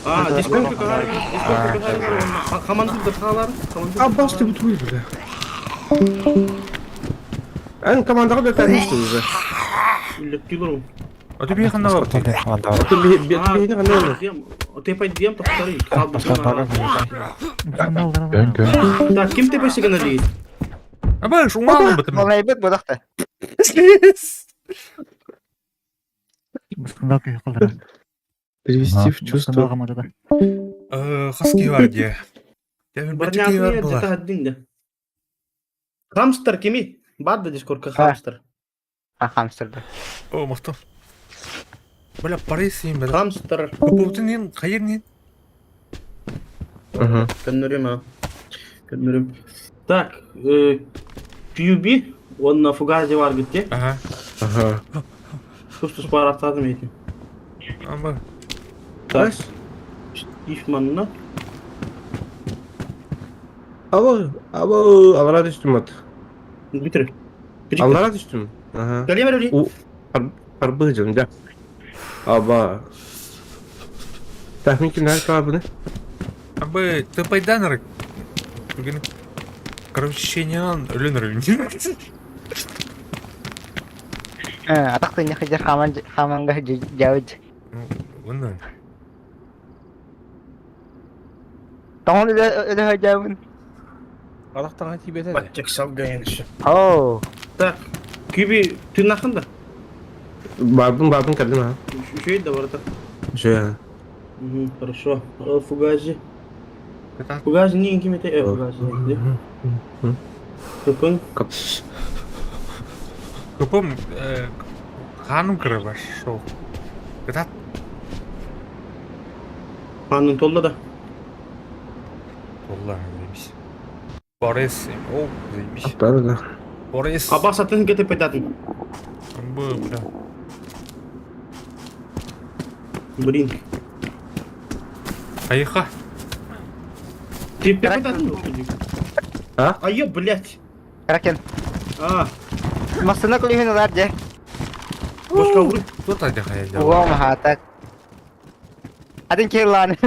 А, дисконт кахар, дисконт кахар. Командир халар, командир. А бас ты бутуй, бля. Эн командаға да тәнішті уже. Үлләп А ты бияхан на Ты би би би не Тепай дием тоқтары. Көн көн. Так, ким тепай сигана дейт? Абай, шумалым бытым. Олай бит будақта. Скандал киһи халлара. Привести в чувство. Скандал хамадада. Хас киһи бар дии. Дьэ, билбэччэ киһи бар Барнятын буолар. где-то один да. Хамстер кими? Бар да дискордка хамстер. А хамстерда. О, махтал. Бля, Париж син бля. Хамстер. Купутун нин, хайыр нин. Ага. Көннөрүм а. Көннөрүм. Так, QB, он на фугазе бар битте. Ага. Ага. Тус-тус бар аттадым эти. Ама. Так. Ифманна. Abo, abo, Allah'a düştüm at. Bitir. Allah'a düştüm. Ага. Калимер У, арбы canım, gel. Aba. Tahmin kimler kabını? Абы ты пайданер. Бүгін короче, өлөнөр. Атак тыны хыжы хаман хаманга жауд. Онна. Тоңон эле эле жауын. Алақтан тибет еді. Батчак салган еще. Оу. Так, QB тынахын да. Бардым, бардым кәлдем ha. Еще да барда. Şey ha. Угу, хорошо. Фугази. Фугази не ким это? Фугази. Купын. Купым ханым кыры шоу. Кытат. Ханын толла да. Толла demiş. Борис, о, demiş. Да, да. Борис. Аба сатын кете пайдатын. Бу, бля. Блин. Айха. Ты пайдатын. А? А ё, блядь. Кракен. А, Масына кулихин улар же. башка уры. Кто тогда хайда? Уом хатак. Один киллан.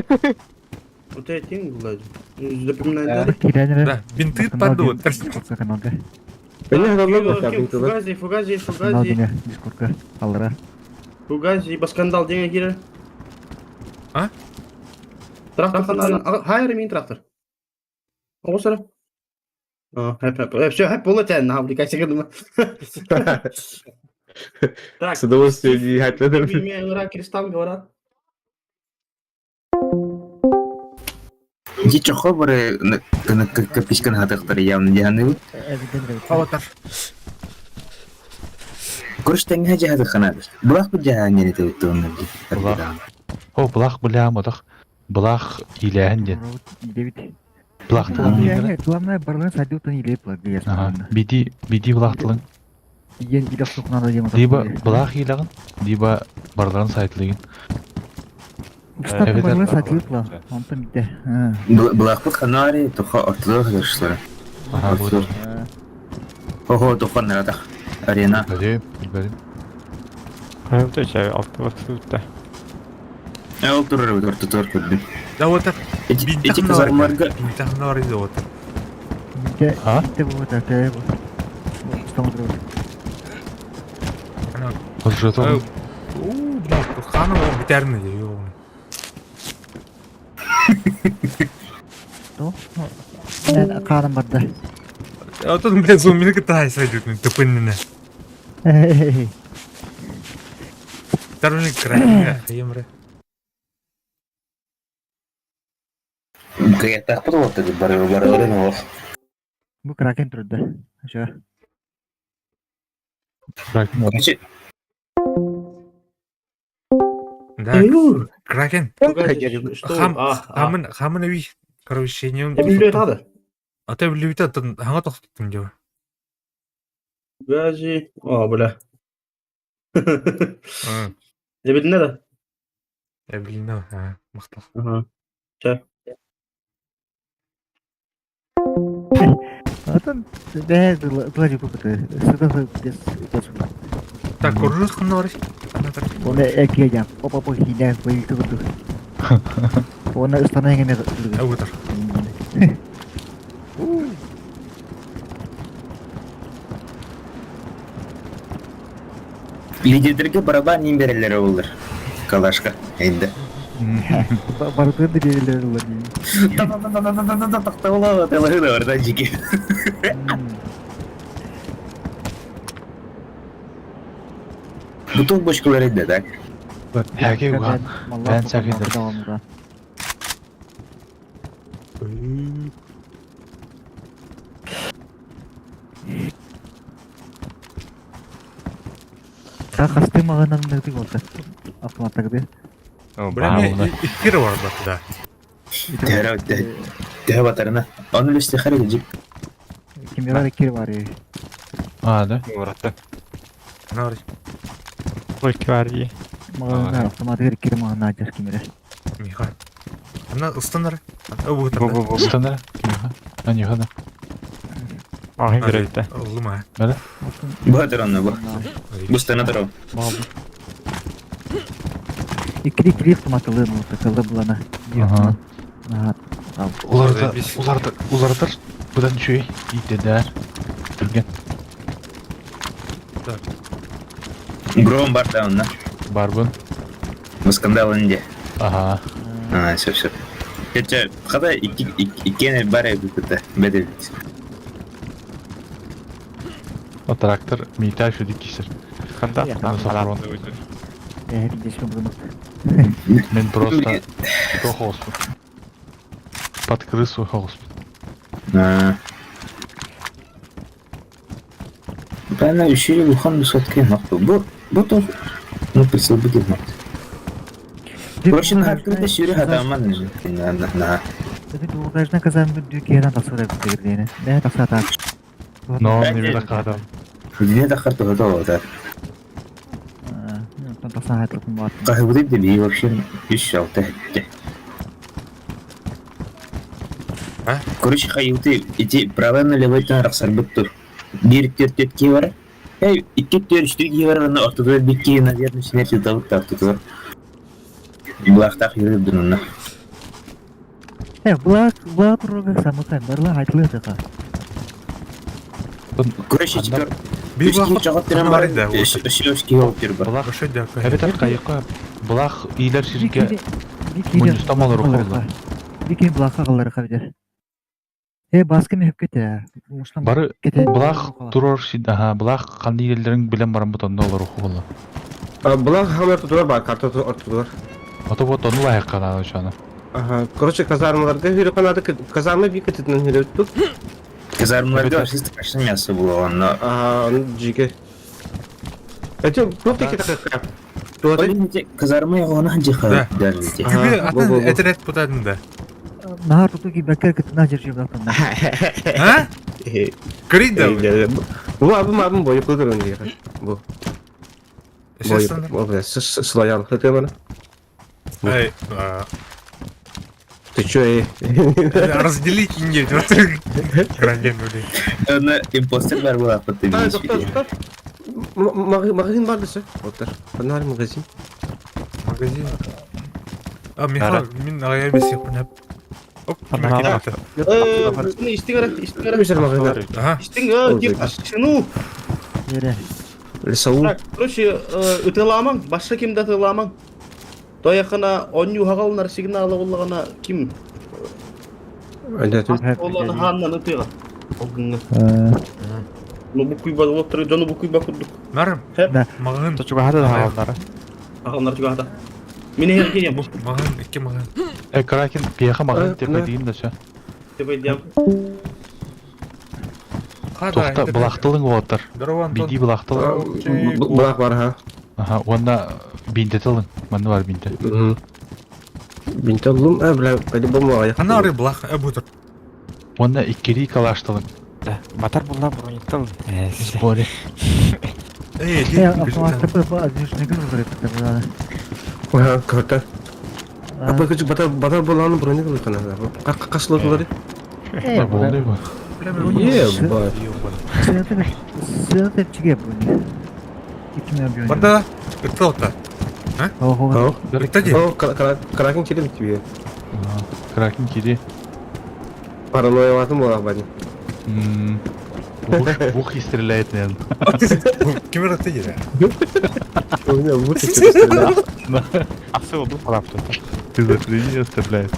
Вот я тем владу. Запоминаю, да? Кирәнер. Да, бинты падут. Дискордка каналга. Beni herhalde bak Ким, ya, Фугази, Фугази, Скандал Фугази. дине дискордка аллара. Фугази, баскандал деген кире. А? Трактор Хайр, мин трактор. Оғысыра. А, хэп, хэп. Все, хэп, было тебя на увлекайся, думаю. Так, С удовольствием не хайпледер. меня ура, кристалл говорят. Ити чохо бары капишкан хатыктар явно диханы. Аватар. Көрүш теңге жахаты ханады. Булак бу жахан нени төттү Булак. О, булах бля, модах. Булах иләһен ден. Девит. Булах тылын дигән. Главное, барлыгын сайдыутан илеп Ага. Биди, биди булах тылын. Иен илеп сукнада дем. Либо булах иләгын, либо барларын сайтлыгын. Кстати, Evet, барлыгын evet. сайдыут ла. Онтон битте. Булак бу ханари тоха ортодо хадыршлары. Ага, бу. Охо тоха наратах. Арена. Билбәдем, билбәдем. Ол турар бит ортодо көрдүм. Да вот так. Эти казармарга Бинтахнар иде вот. Битте. А? Битте бу та те бу. Стамдыр. Уже У, бля, ханым ол битерни де. То. Мен каным барды. А тут, блядь, зумин кытай сойдет, тупынны. Второй край, емре. кыяттах бу вот бары бары арена ох. Бу кракен турды. Ошо. Короче, Да, Кракен. Фугази, что? Хам, А, а. хамын, хамын ви. Короче, не он. Я билбей тады. А ты билбейт, хаңа тоқтаттым деп. Фугази. О, бля. Я билдин да? Я билдим, а, мақтал. Ага. Атын бә дылы күпөтө. Сыда дес дес. Так, коржус ханнар. Оны эке жам. Опа опа хине быйты курду. Оны ыстана эңене Аватар. Лидердерге барабан ним берелер олар. Калашка. Энди. Бардыгын да берилер улар. Та-та-та-та-та-та-та Бутыл бочкалар да так. Яки уга. Бен сакин. Хасты мағынан ныртык oldu. Автоматтагы. Бля, мен иккир бар да. Төһө төһө батарына. Оны лүсте хары жип. Кимдер кир бар. А, да? Уратты. Нар. Ой, кварди. Мағынан автоматтагы кир мағынан ажар кимере. Миха. Ана ыстанар. Бу Бу бу бу. Станара. А, не хана. Ах, играет. Лума. Батыр оны бу. Бустана тарау. Иккiri кири автоматтылы болду, кылды булана. Ага. Ага. Уларда, уларда, улардар будан чөй итедер. Түрген. Гром бар да онна. Барбын. Скандал инде. Ага. А, все, все. Хотя, когда иккене бар это беде. О, трактор мита шүдик кисер. Ханда. Сафрон. Э, дешкем буну. Мен просто хоспун. Под крысу хоспун. А. Бана үшүрү бухан сотке макты. Бу бу то ну присыл будет макты. Короче, на открыто сюрі хатаман на на на. Должна казан дүкенен тасырып дегени. Не тасата. Но не биле кадам. Дине тахар то то да. Тасаат бар. Кахыбыды де вообще үш алты. А? Короче, хайылты ити правильно левый рақсар быттыр. Бир төрт ки бар. Эй, икки төрт үч ки бар, аны ортодо бир ки, наверное, смерти табык тартты. Булактак жүрүп дунуна. Э, булак, булак турга самыкай барла айтылы така. Короче, теперь Би үч ки жагат терен бар. Үч үч ки болуп жүр бар. Булак Башы дяка. Эбетер кайыкка булак илер сирге Мунчустан олар окулду. Бикин булакка калар кабидер. Э, баскы мехеп кете. Бары кете. булак турор шид, аха, булак кандай илерин билен баран бутонда олар окулду. Булар хамер тутулар бар, карта ортулар. Ото вот ону лайык кана ошону. Ага, короче, казармаларга хүрү канады, казарма бик этитен хүрү тут. Казармаларда вообще страшно мясо было, но Ага, аны жиге. Эти просто кетек кап. Казарма ягына жиха даже. Күбе атын этерет бутадын да. Нахар туту ки бекер кете на жер булактан. А? Крида. Бу абым абым бою кылдырын диye. Бу. Бою. Бу слоян хыты бана. Эй, Ты чё, эй? Разделить не Гранден, блин. Аны импостер бар була пыты. Магазин бар десе. Оттар. Анар магазин. Магазин. А, Михаил, мин ая бесик күнәп. Оп, Истиң истиң Бишер магазин. Ага. Истиң, тип, ну. Лесау. Короче, ытыламаң, башка кимде ытыламаң. Тояхына оню хагалнар сигналы уллагана ким? Олланы ханнан ытыга. Олгыңы. Ну бу куйба олтыр, жону бу куйба курдук. Нар. Магын. Чугахата да хагалнары. Хагалнар чугахата. Мине хер кирем. Магын, икки магын. Э, Кракен, пиеха магын деп дейин да ша. Деп айтам. Тохта, булактылың оттар. Здорово, Антон. Биди булактылың. Булак бар, ха. Аха, онда бинтетылың. Манны бар бинте. Бинте улум, а, бля, пойди болмага. Ана ары булак, э бутыр. Онда иккери калаштылың. Батар булла брониктыл. Сборе. Эй, Э, автоматта бу администратор кылыр бу. Ага, карта. А бу батар батар боланы брони кылыр кана. Кашлы кылыр. Э, Болду бу. Е, ба. Сыны чиге брони. Икиме брони. Барда, ытылта. А? Ого. Ытади. О, Кракен кири бит. Кракен кири. Паранойя ватым була бани. В ухе стреляет, наверное. Кемер аты У меня в ухе стреляет. Асыл бу калап тут. Шизофрения стреляет.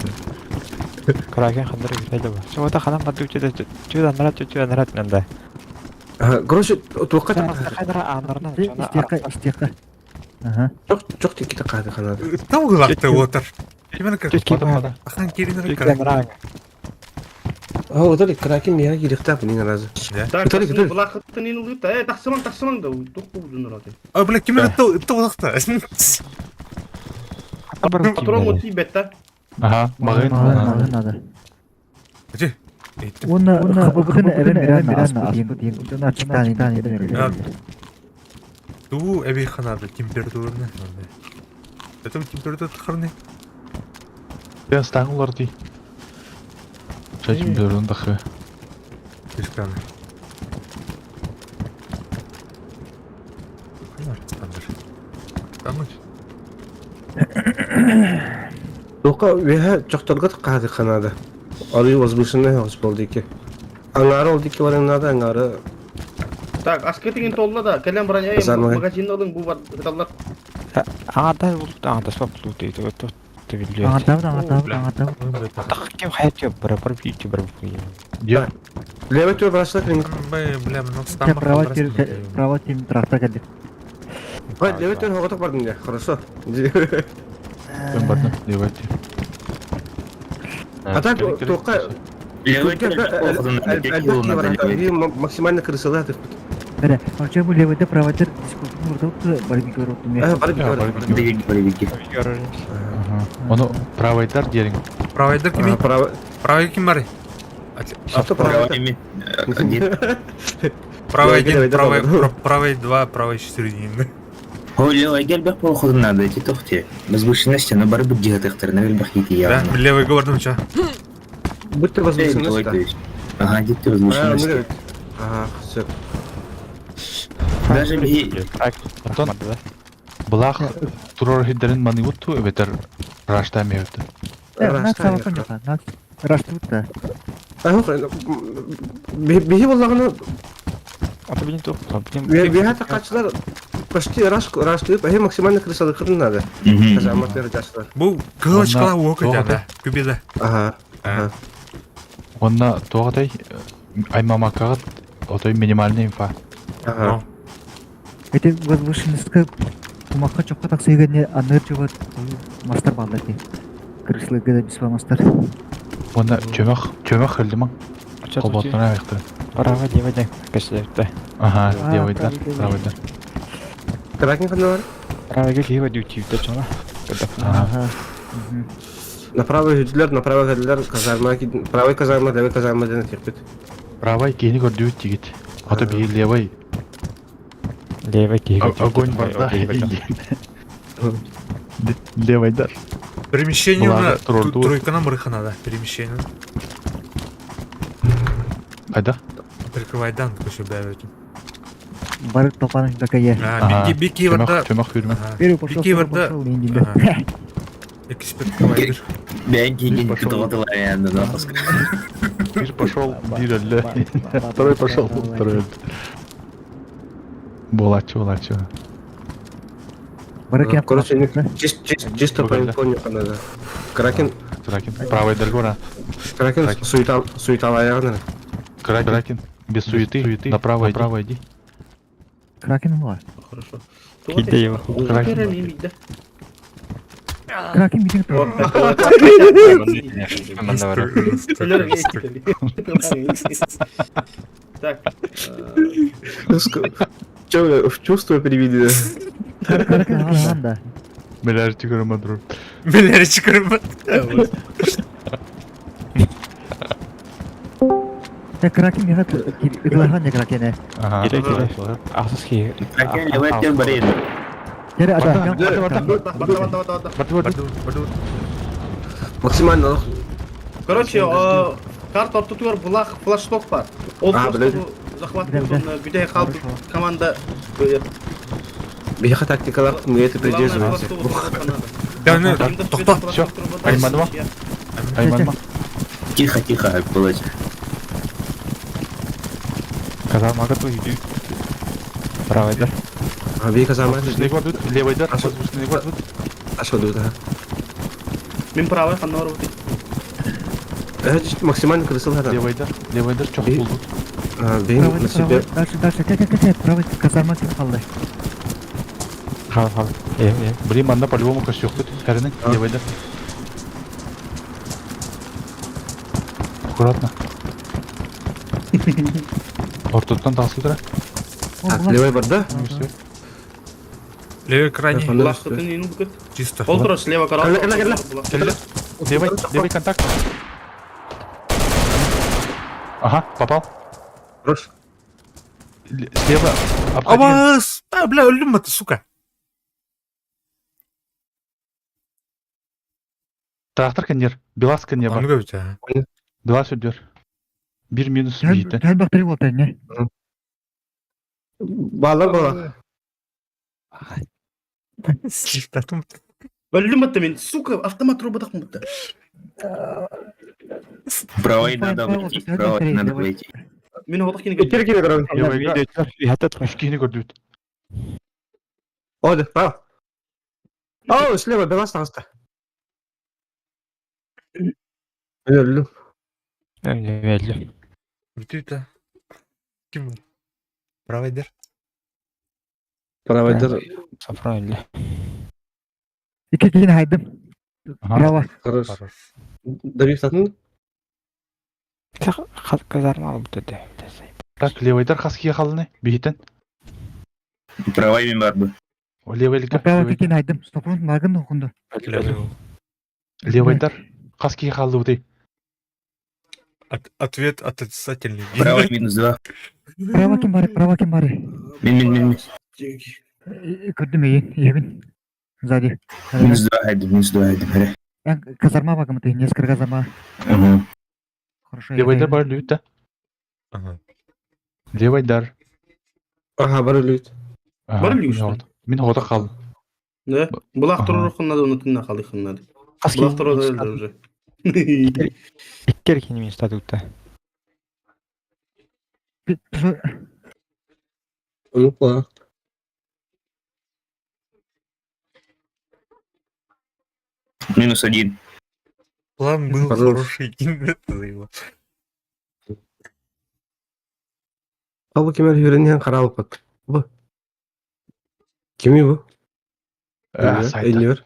Кракен хандар гитәле бу. Чугата ханам бат үчә чүдә нарат чүдә нарат нанда. Короче, туққа Хайдара анарна. Истека, истека. Ага. Чох чох тикките хаады ханады. Там гылакты отыр. Кимин Чуть ким Ахан кирин Чуть кем А, вот кракен меня кирихта блин разы. Так, Виталий, Виталий. Булахыттын ин улыта. Э, тахсыман, тахсыман да, тух узун рады. А, бля, кимин ытты Патрон вот бетта. Ага, мағын. Мағын надо. Ачы. Уонна хабыбытын эбен берен аспытын. Уонна ачыктаан Ту эби ханады температураны. Это температура тахарны. Мен стаңылар дей. Чачым берін тахы. Слишком. Александр. Там Тоқа веха чохторга хаады ханады. Ары возвышенный хос болды ки. Аңары олды ки барың надо, аңары. Так, аскетingen толла да, келен броня, Базар магазин алың, бу бар, таллар. Аңарда булды, аңарда соп булды дейді. Өтө билет. Аңатабыт, аңатабыт, аңатабыт. Так кем хаят yok, бер бер бир бер бир. Я. Левый төр брашлар кирин. Бля, ну Те права тир права тим тракта келди. Ой, левый төр хоготок бардым я. Хорошо. Мен бардым, левый төр. А так тоқа Левый максимально крысалар деп. Бере, онча бу левыйда права тир дискуртун урдап барбик көрөттүм. Э, барбик Барбик. Оны правайдар дерин. Правайдар кими? Правай ким бар? Авто правый. Правый один, правый, правый два, правый четыре. Хо левый гелбек полходу надо, эти тохте. Возвышенности, но барбик дигатыхтар, на гелбек ети Да, явно. левый говордым ча. Будьте возвышенности. Ага, где возвышенности. Ага, все. Даже би... Антон, Булах турор хиддерин маныгутту эбетер рашта меөттү. Нак сабакын жок, нак раштыбыт да. Биһи боллагына Ата билин тух, билин. биһи такачылар почти раш раштып, ахи максимально крысалыкын надо. Казамат жаштар. Бу кылычкала уокы да, күбеде. Ага. Ага. Онна тоғатай аймамакагат отой минимальный инфа. Ага. Эти возвышенностька кумакка чокко таксыгане аныр жобот мастар балдар ди. Крыслы гыда бисва мастар. Онна чөмөх чөмөх хылдыман. Колботтан аяқты. Права левый ден кешелерде. Ага, левыйдар, правыйдар. Кракен кандай бар? Правыга левый дютивде чола. Ага. Направо хүдлер, направо хүдлер, казарма, правый казарма, левый казарма ден текпит. Правай кени көрдү тигит. Ото би левый. Левый кеги. Огонь барда. Левыйдар. Перемещение на тройкана мырыхана да, перемещение. Кайда? Прикрывай дан, көшө бәбөтүн. Барык толпанын бакая. А, бики барда. Чөмөх хүрмө. Первый пошел, Бики второй барда. пошел, инди. Эксперт провайдер. Бән кийген кытыгатылар янда да. Бир пошел, бир эле. Второй пошел, второй. Болачы, болачы. Барык Короче, чисто по инфоне надо. Кракен. Кракен. Правый доргора. Кракен суетал, суетал аягына. Кракен. Без суеты. Направо, направо иди. Кракен бар. Хорошо. Киде его. Кракен. Кракен битин Так. Че, в чувство переведи. Кракен анда. Милярд чыгырма друг. Милярд чыгырма. Та Кракен меха ыдылахан я Кракене. Ага. Кире кире. Асыз ки. Кракен левый төр бар edi. Тере ада. Барды, барды. Барды, барды. Барды. Максимально. Короче, карта ортотугар булах флашток бар. Ол захват бүтэй қалды команда. Бияха тактикалар мы это придерживаемся. Да, ну, тохто. Все. Айманма. Айманма. Тихо, тихо, Володя. Казармага ту иди. Правый да. А би казарма. Воздушный гвардут, левый дар, воздушный гвардут. А что тут, ага? Мен правый ханнар вот. Максимально крысыл хата. Левый дар, левый дар чок булду. А, бейн на себе. Дальше, дальше. Те, те, те, правый казарма ким калды. Хал хал. Э э. Блин, манна по-любому көрсүөхпүт. Кэринин, левайда. Аккуратно. Ортоттан тахсыдыра. Так, левый бар, да? Левый крайний. Булахтытын ину бүкет. Чисто. Ол турар слева карал. Кэллэ, кэллэ, кэллэ. Левый, левый контакт. Ага, попал. Хорош. Слева. Обходи. Абас! А, бля, өллүм ты, сука. Трактор кенер. Белас кенер бар. Аны көбүт, а. Белас өдер. Бир минус бийді. Түһэн бахтары болта не. Балар бала. Слифтатым. Өллүм атты мен, сука, автомат роботах мутта. Правой надо войти, правой надо войти. Мен отақ кені Кире кире көрөм. Левыйга Хатат. үч киһини көрдүбүт. О, да, право. О, слева, Белас таҕыста. Мен өллүм. Белли. Бүтү Ким? Правайдер. Правайдар. Сафран эле. Икки киһини хайдым. Ага. Браво. Хорош. Хорош. Добив татын. Хат казарма алып деди. Так, левайдар хас кие халыны. Бихитен. Правой мен бар бы. О, левайлика. Браво киһини хайдым. Стопрун магын окунду. Левайдар хас кие халды бутый. Ответ отрицательный. Правой минус два. Браво ким бары, браво ким бары. Мин, мин, мин, мин. Көрдүм эйин, ебин. Сзади. Минус два хайдым, минус два хайдым. Хәрә. Эн казарма багымыты, несколько казарма. Угу. Хорошо. Левайдар бар лүт да. Ага. Левайдар. Ага, бар өлүт. Ага, Бар мин лүт, что ли? хоҕото- Мин хоҕото қалдым. Да? Булах Ага. турар хыннады, оны тынна қалды хыннады. Хас Булах турар өлдү уже. Иккер кини мин статутта. Унупла. Минус один. План был Хорош. хороший. Это заебал. Абы кемер хүренен каралып Бу. Кими бу? А, сайта. Эллер.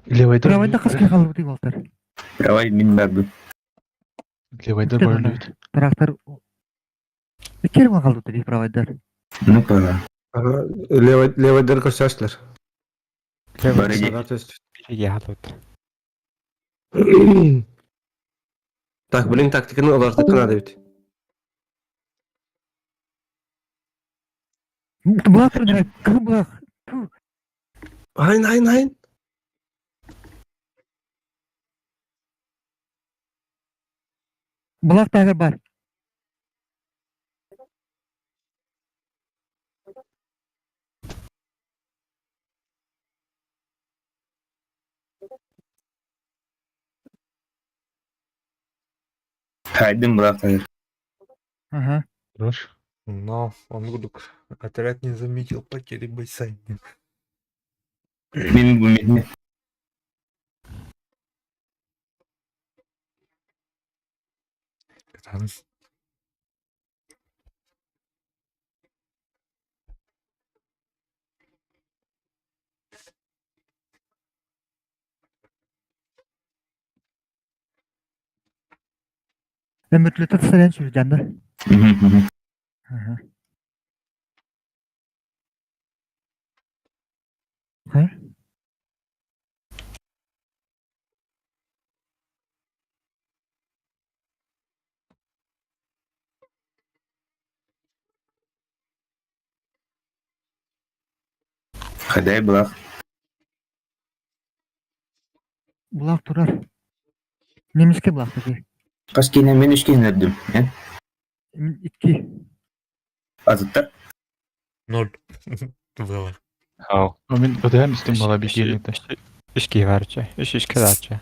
Левайдар. Браво хас киһи халды бутый болтар. Правой мин бар бы. Левайдар бар лүт. Трактор. Иккер ма халды бутый браво Ну, пора. Ага, левый левайдар көрсөчлөр. Бар иди. Биге хатат. Так, блин, тактиканы алар надо бит. Булах турар, кым булах? Айн, айн, айн. Булах тагыр бар. Хайдым была хайр. Ага. Хорош. Но он вдруг отряд не заметил потери бойца. Мин бу мин. Там Өмүтлүтө тысарен сүрдәнді. Угу, Ага. Ха? Хадай была. Булак турар. Немиске булак таки. Хас киһини мин үч киһини өлдүм. Э? Икки. Азыттар. ноль. Было. Ау. Мин өтөһөм истим бала бикиэлинте. Үч киһи барча. Үч үч кызарча.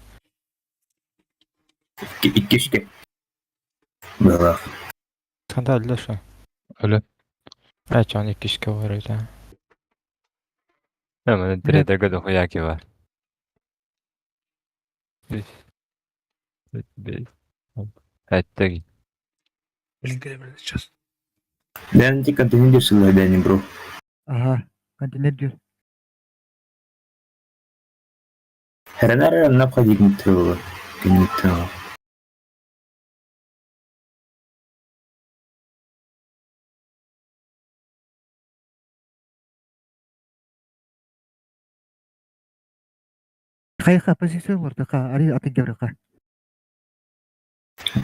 Икки үчке. Была. Ханда эле ошо. Өлө. Айчан икки үчкө бар экен. Hemen direde дохуяки var. Üç. Beş. Hatta Блин, блин, сейчас. Дән ти контейнер сылай дән бро. Ага. Контейнер дür. Херенер необходимо было. Киниттен. Хайха позиция олордуха, ари атын гевреха.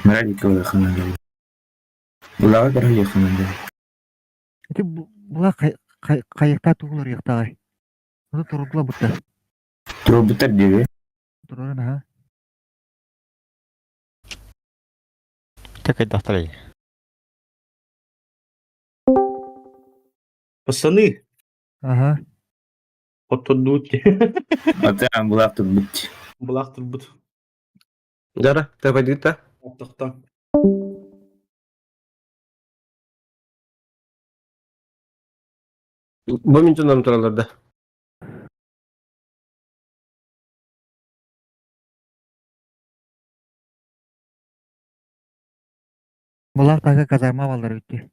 Мэралика ханан. Булага көрө ханан. Ити була хайыкта тугулар яктагай. Onu турдула бутта. Турбутар диби. Туруран аха. Так дохтарай. Пацаны, Ага. оттодут. Ата булак турбут. Булак турбут. Жара, ты Тоқта. Бу мин дьоном тураллар да. Булар тага казарма балдар битти.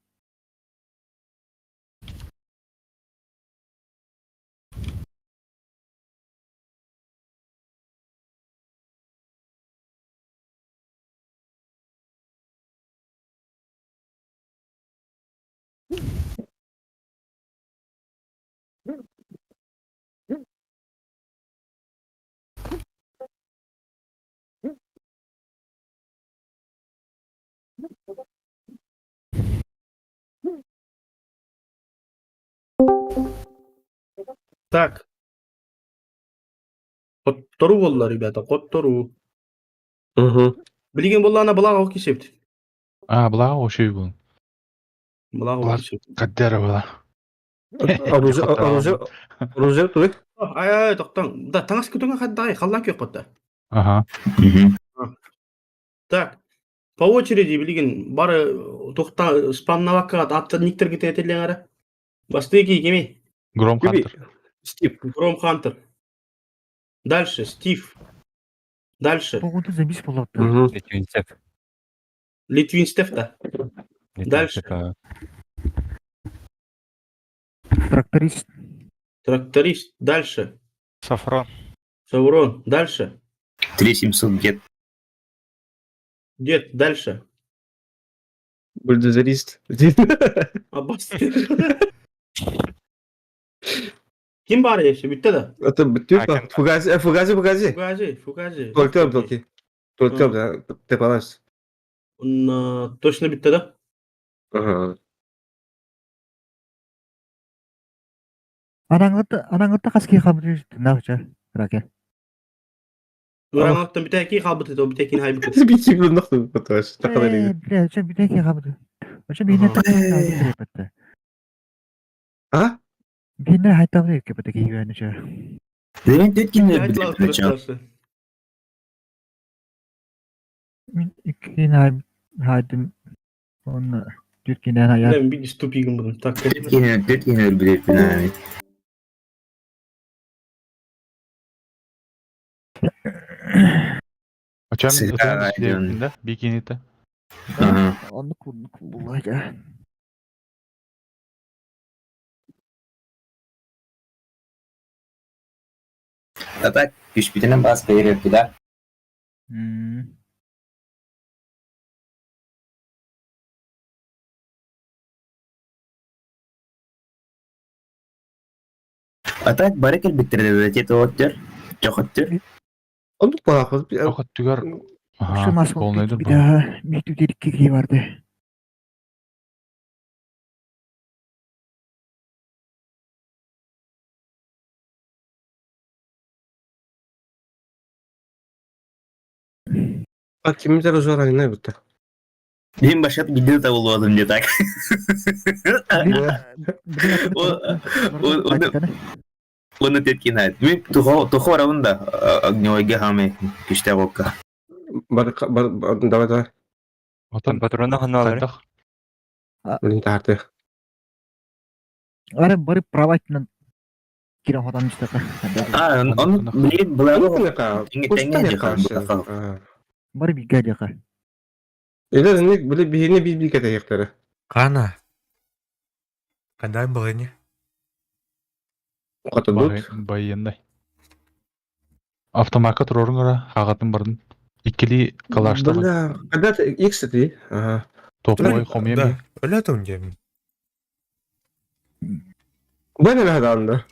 Так. Хоттору болла, ребята, хоттору. Угу. Билген боллана булак ок кисепти. А, была ошой был. Булак ок Булак. кисепти. Каддера была. Оружие, оружие, оружие туй. Ай ай тоқтаң. Да, таңас күтіңе қаддай, қалдан күйіп қотта. Ага. Так. По очереди билген бары тоқта спамнавакка атты никтерге тетелен ара. Басты ки кеме. Гром Хантер. Стив. Гром Хантер. Дальше Стив. Дальше Погонду замис болот. Угу. Литвинцев. Литвинстев да. Дальше. Тракторист. Тракторист. Дальше. Сафрон. Саурон. Дальше. 3700 дед. Дед. Дальше. Бульдозерист. Аббас. Ким бар еші? Бітті да. Это типа Фугази, Фугази, Фугази. Фугази, Фугази. Толтел толки. Толтел, да, ты палас. Точно бітті да? Ага. Анаңлытта анаңлытта каски хамыр нахча. Раке. Ураңлықтан бітәки қалбыт еді, бітәкин хайбыт еді. Бити бил нахту поташ. Э, бля, чё битеки хамыр. Очо бинне так. А? Бинне хайтамыр ке битеки юәне чё. Мен төткенлер бітіп Мин иккин хай хайдым. Он түркинен хая. Мен bir ступигім бұдым. Так, Төткенлер бітіп Очам Сыграй, да? Бикини-то. Ага. Онны куннук булайда. А так, күшпітінен басқа ерепті да. М. А так, барыкер бітірді, тет оттер, жоқ оттер. Он тут палах. Охот түгер. Şu mas полный bir daha bir dedik ki vardı. А кимдер оружие раненый бітті. Мен башат гидер табылып алдым де так. Оны теткен айт. Мен тухо барабын да, огневойге хаме күшті бокка. Бар, бар, давай, давай. Отон Патрона ханалар. Хайдах. Блин, тарты. Ары барып правайтынан кирен ходан истека. А, он, блин, была Барып игә яка. Или не, били бихини би би кете яктары. Кана. Кандай былыне? Катадут. Военный. Автомакка туруоруҥ эрэ, хаҕатын барын. Иккилии калаштабын. Бля, когда ты X ты? Ага. Топовой хомуйа Да, ми. өлө диэмин. Бу не да.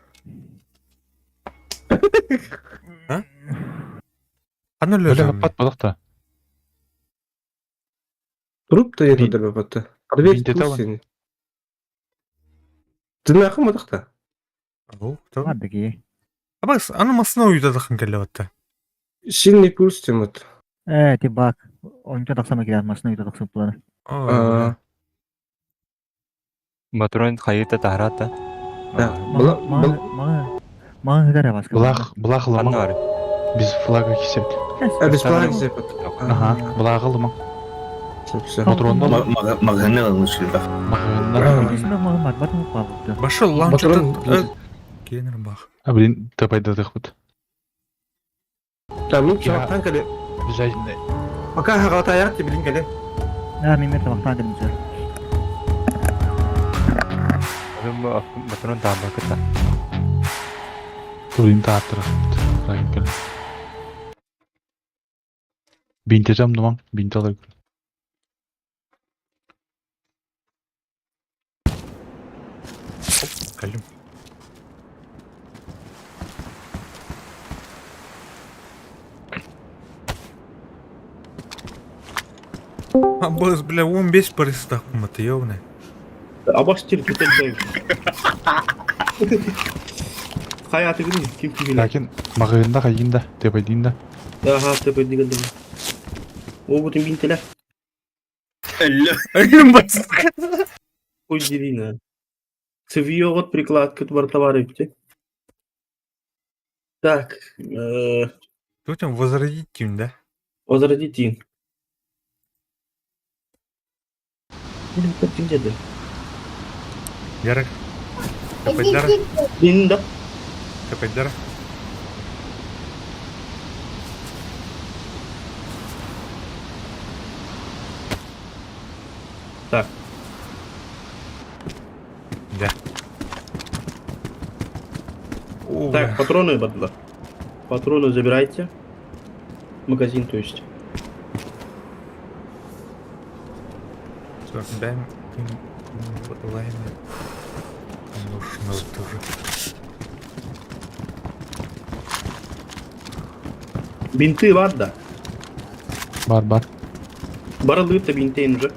Ханна Өлө өлө хаппат бодох та. Труп та Би- еду дөрбөттө. Арбек Бинтете алын. сени. Тынакы модакта. О, Бардыги. Абас, аны масына уйдадахын келебатта. Сильный пульс темат. Э, ти бак. Онча тахсама кирен масына үйдө тахсып буланы. А, Батурун хайыта тахарата. Да. Была был Мага мага хыдара баска. Булах, булах Ханна ылымаң. бар. Без флага кисек. а без флага кисеп. Ага, булағы ылымаң. Все, все. Патронды ылымаң. Магазинне лучше да. Мағынна. Мага бар, бар бабы. Башы ланча Батурун. Кенер бах. А, блин, тапайдадық бит. Там ну Я- чактан келе. Обязательно. Пока хагалата аяк ти билин келе. Да, мен мер тамактан келдим сер. Батурун таамба кыта. Блин, тааттырық бит. Райын келе. Бинтетем думаң, бинт алыр. Калим. Абас, бля, 15 паристах куматы, ёбаный. Абаш тир кетер Hayatı bilmiyor. Kim kim bilir. Ләкин мағында қайында, тепайдинда. Aha tepe digal deme. O bütün binteler. Өлө. Өлім бас. Koy dirina. Seviyor вот прикладка бар товары бите. Так, Тут там возродить тим, да? возродите. Benim kaçıncı Ярак. Капайдара, Benim de капайдара. Так. Да. О, Так, патроны бадла. Патроны забирайте. Магазин, то есть. Всё, дай им лайны. Нужно тоже. Бинты бар да. Бар, бар. Барылы да бинтейін уже.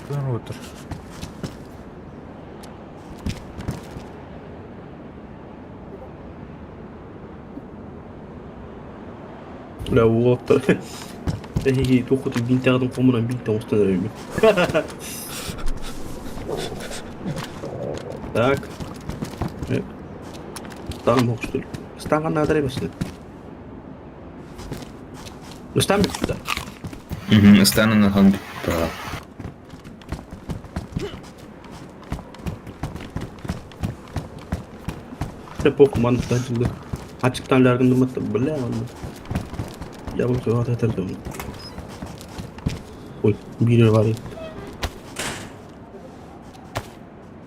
Кто отыр? Бля, уолттар. Эй, тухут бинт алдым комунан бинт оңустан өрөймүн. Так. Стан мокштул. Станга надо эмес. Стан бүттү да. Станын хан. Тепо команда жылды. Ачыктан ларгын бля. Я бу сөйөт атырдым. Ой, бири бар.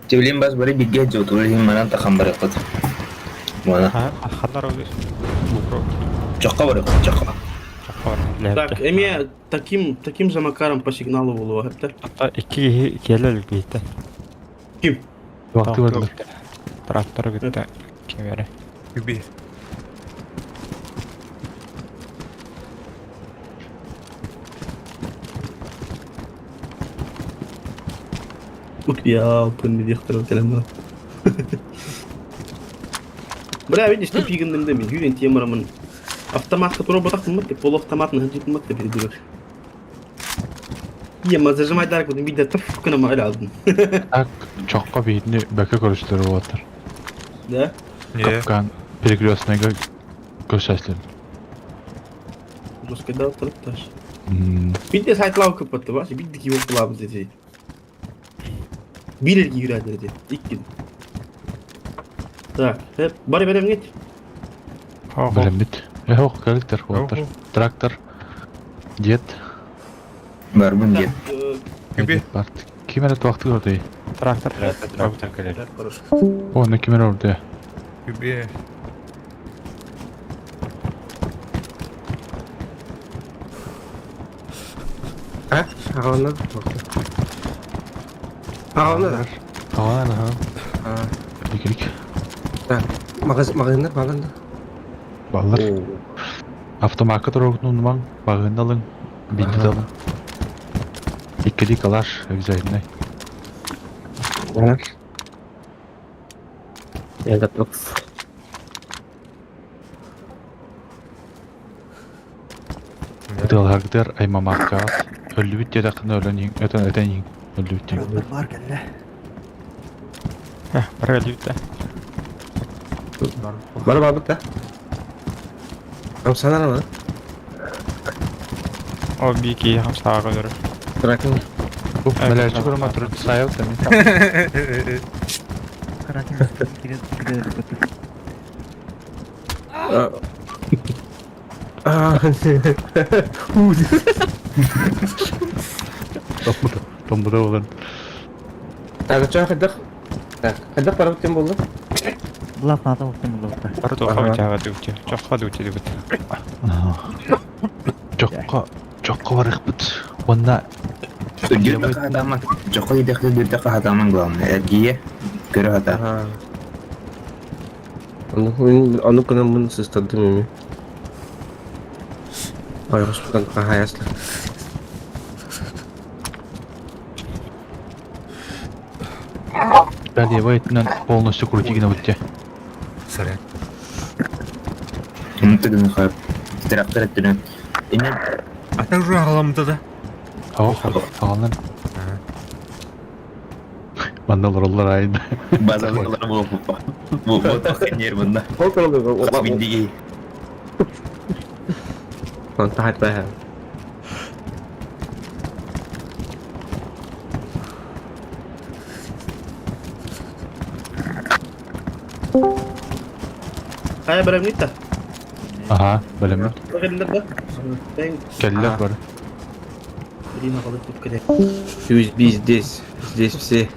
Тевлин бас бары бигге жотулин манан тахан бары кот. Мана. Ханнар олус. Чакка бары кот, чакка. Так, эме таким таким же макаром по сигналу болуп хепте. Ата икки келел бейте. Ким? Вакты бардылар. Трактор битте. Кемере. Юби. Я пын директор келем. Бля, видишь, ты пигандым да мен юрен темырамын. Автоматка тура батақ мытты, полуавтомат на хадит мытты передурок. Ема зажимай дарку, видно, тыф кына ма алдым. Так, чакка бейтini бәкә көрүшләре булаттыр. Да? Не. Капкан перекрестныйга көрсәсләр. Жестко да, таш. Бидде сайтлау кыппатты, баш, бидде ки оқылабыз деді. Билерге юрады деді. Икки. Так, хеп, бары берем гет. Белем бит. Эх, калектер, булаттыр. Трактор. Дед. Барбын дед. Юби. Бар. Ким әле вакты көрде? Трактор. Трактор келер. Так, хорошо. О, не кимер орды. Күбүө. А? Аҕална. Аҕална да. Аҕалан аха. Икилик. Так, магазиннар баллар да? Баллар. Автомакка туроргутун багын алың, бинди алың. Иккили калаш обязательно. Я готов. Тылһагдыр аймамакка өллүбүт диэтэххинэ өлөн иһиҥ, өтөн өтөн иһиҥ, өллүбүт диэҥ. Бар бар кэллэ. Бары өлбүт да. Бары барбыт да? Амсанар ма? О бики хамсаға көрөр. Кракен. Бу мэлээччи көрөм атыры сайыл тэмин. Карантин кире кире көтү. А. Томбуда, томбуда болан. Так, ча хайдах? Так, хайдах барбыт тем болды? Булак ната болсын булакта. Бары тоха бачаға дүүче. Чохха дүүче дүүт. Чокко, чокко барыхпыт. Онна Дүртэ хаһатааман, дьоххо идэхтэ дүртэ хаһатааман главное. Эргийэ, көрө хата. Ага. Ону гынан мун сыстардым эми. Ой, господи, кахаясла. левый өттүнэн полностью крути гына бутте. Сорян. Ону тыгын хап. Трактор өттүнэн. Инне А так уже аҕаламмыта да? Ау, аҕалан. Манна олороллор айын. базалар буолбуппа. Бу бу тохенер бunda. Ол Биндиги. Он тахат баха. Хайа бэлэмнит да? Аха, бэлэммит. Кэллэр да? Тэн Кэллэр бары. Ирина қалып тут кэлэ. USB здесь. Здесь все.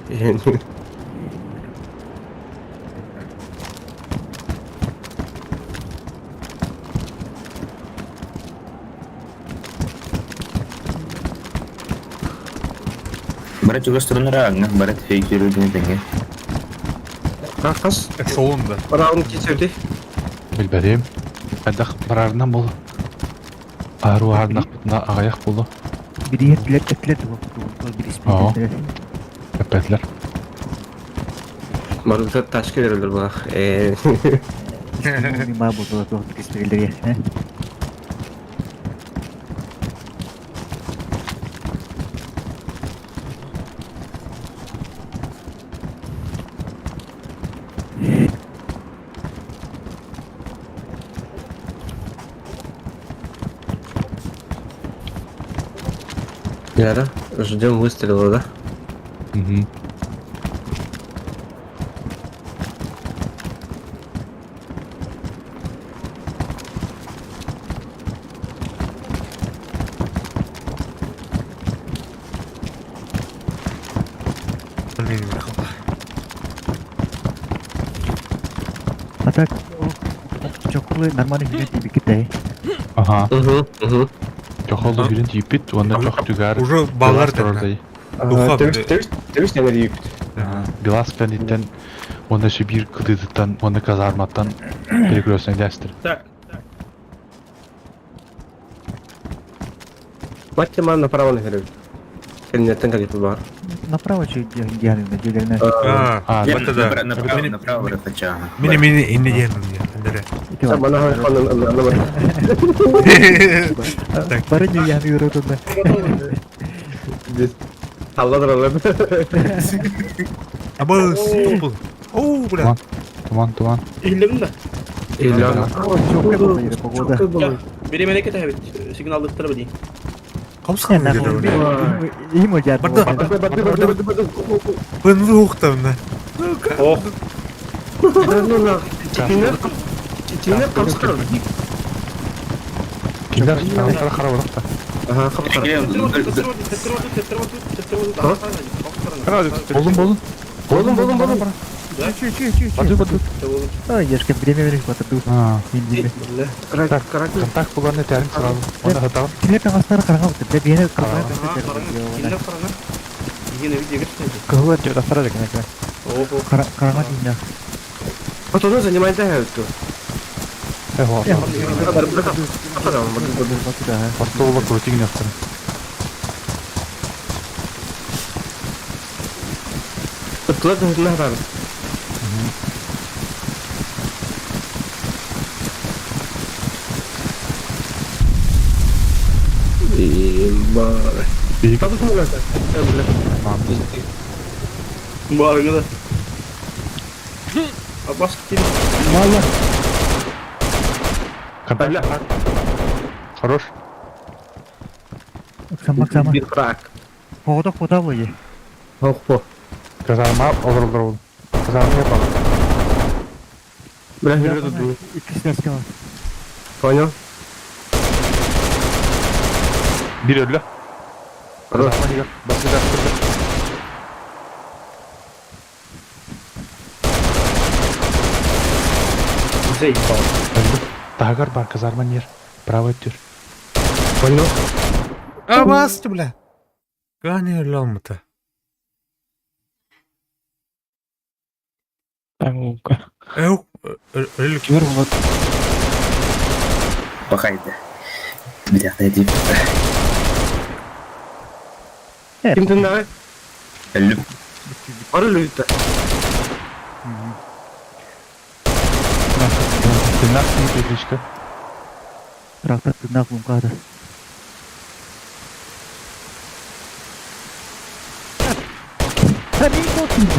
Бара чугас турунара аңна, бара фейкеру ден теңге. Хас. Эшелон да. Раунд кесерди. Билбэтим. Хайдах барарынан болу. Ару арнахпытына аҕыйах болу. Бириһет билет этлер бу. Бир Aa. испит. Эппэтилэр. Барыта ташка берелер булах. Э. Ма бу бу бу кистирилер. Яра, ждем выстрела, да? Мгм. Bilмеймин михал. А так чокулы нормальный билет биките. Аха. Угу, угу. Чохолду бүрін тииппит, уонна чох түгэр. Уже баллар да. Духа, Төбіс, бля. төбіс, төбіс нәмер үйіп. Билас пәниттен, уонна Сибир кытыытыттан, уонна казарматтан перекрестный дәстір. Так. Мать ман направо нахерев. Кеннеттен калипы бар. Направо чуть диагны дилерне. А, А, вот это да. Направо, Мини- направо бара хача. Мини мини инне диэн диэн. Мана ханан анна бар. Так. Бары не яны юротунда. Здесь. Алладыр алла. Абы тупул. Оу, бля. Туман, туман. Иһиллэбин да? Илан. Чокка болду погода. Биремene кэтэһэбит. Сигналдыктара бidi. Хамсхан деді. Им одяр. Барды. Барды, барды, барды, барды. БМВ ухтамна. Ох, Кинер, кинер қапсқар. Киндер, қара қара барақта. Ага, қапсқар. Болдун, болдун. Болдум, болдум, болдум. Да? Чү, чү, чү, чү. Баду, баду. Ой, ешка, время время батырду. Индиме. Крак, крак. Контакт булан этэрин сразу. Оны хатаҕын. Кинилер таҥастары хараҥа бутыр. Да биэне кылбай Ага, караңа. Кинилэр караңа. Игин эбит дегер стайды. Кыһылар жотастара да кенеке. Ого. Хараҥа тииннэх. Вот он занимает эту. Эхо. Ортоула крутик нехтен. Ыттылар да хытына хатабыт. Биһиги Табыс мулата. Барыңа да. Абас кил. Мала. контакт. Хорош. Ыксама, ыксама. Bir крак. Хоғда хода бойы. Хохпо. Казарма олоролор ол. Казарма yapalım. Бля, жүрөт отдум. Иккистерске бар. Понял? Bir өллө. Хорош. Казарма дигер. Басыда. Заебал. Тагар бар казарма нер. Правый түр. Понял? Абас, бля. Кани өлө алмыта. Таңука. Эу, өлүк. Кимер болот? Пахайте. Битяхта Ким тыннагы? Өллүм. Бары лүйтті. Тынак петличка. Трактор тынақ лумкады.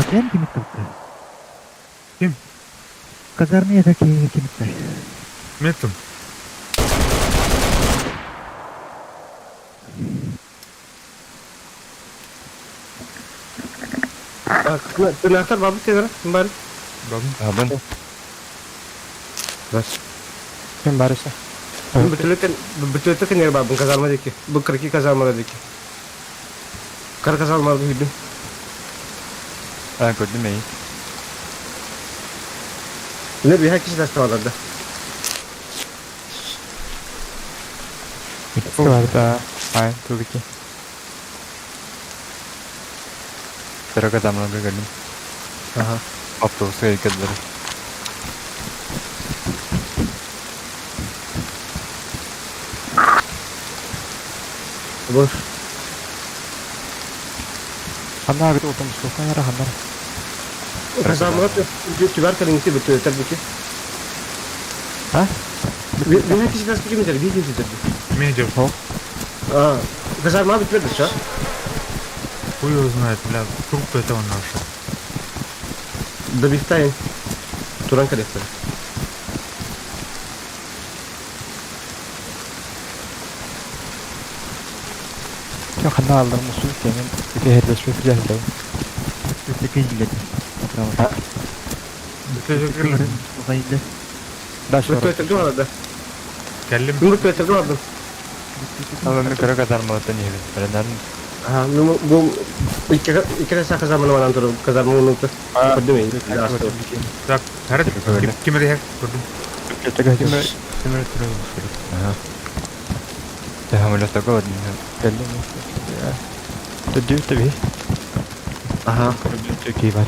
Ким ким итталка? Ким? Казармия такие ким иттай. Метом. Тынактар бабы тегер, ким бар? Бабын. Абын. Бас. Ким барыса? Бүтүлөтө кенер бабын казарма деки. Бу кырки казарма деки. Кар казарма үйдүм. А, көрдүм эй. Не бир киши таштабалар да. Бар да. Ай, тубики. Кыра казармаларга көрдүм. Ага. Автобуска келдилер. Бош. Ханна агыт отом суха яра ханна. Казарма түбәр калиңти бүтүлөтөр деки. А? Бир киши таштабы ким бир киши таштабы. Медиа. А, казарма бүтүлөтөр ча? Хуй его знает, бля. Труп этого наша. Добихтайын. Туран коллектор. Чо ханна алдар мусул кемен. Ите херлешпе фижахда. Өтекен жилет. Право. Оғайынды. Да, шо. Бүтүлөтөргө барады. Кәллим. Мен бүтүлөтөргө бардым. Ама мен кыра казармалардан ебит. Беренерин Ага, ну бу икки икки са казарманы манан туруп казарма унуту. Көрдүм эй. Так, хәрәт. Ким эрехер? Көрдүм. Кимер кимер туру. Ага. Те самолетта көрдүм. Келдим. Төдү төби. Ага. Төки бар.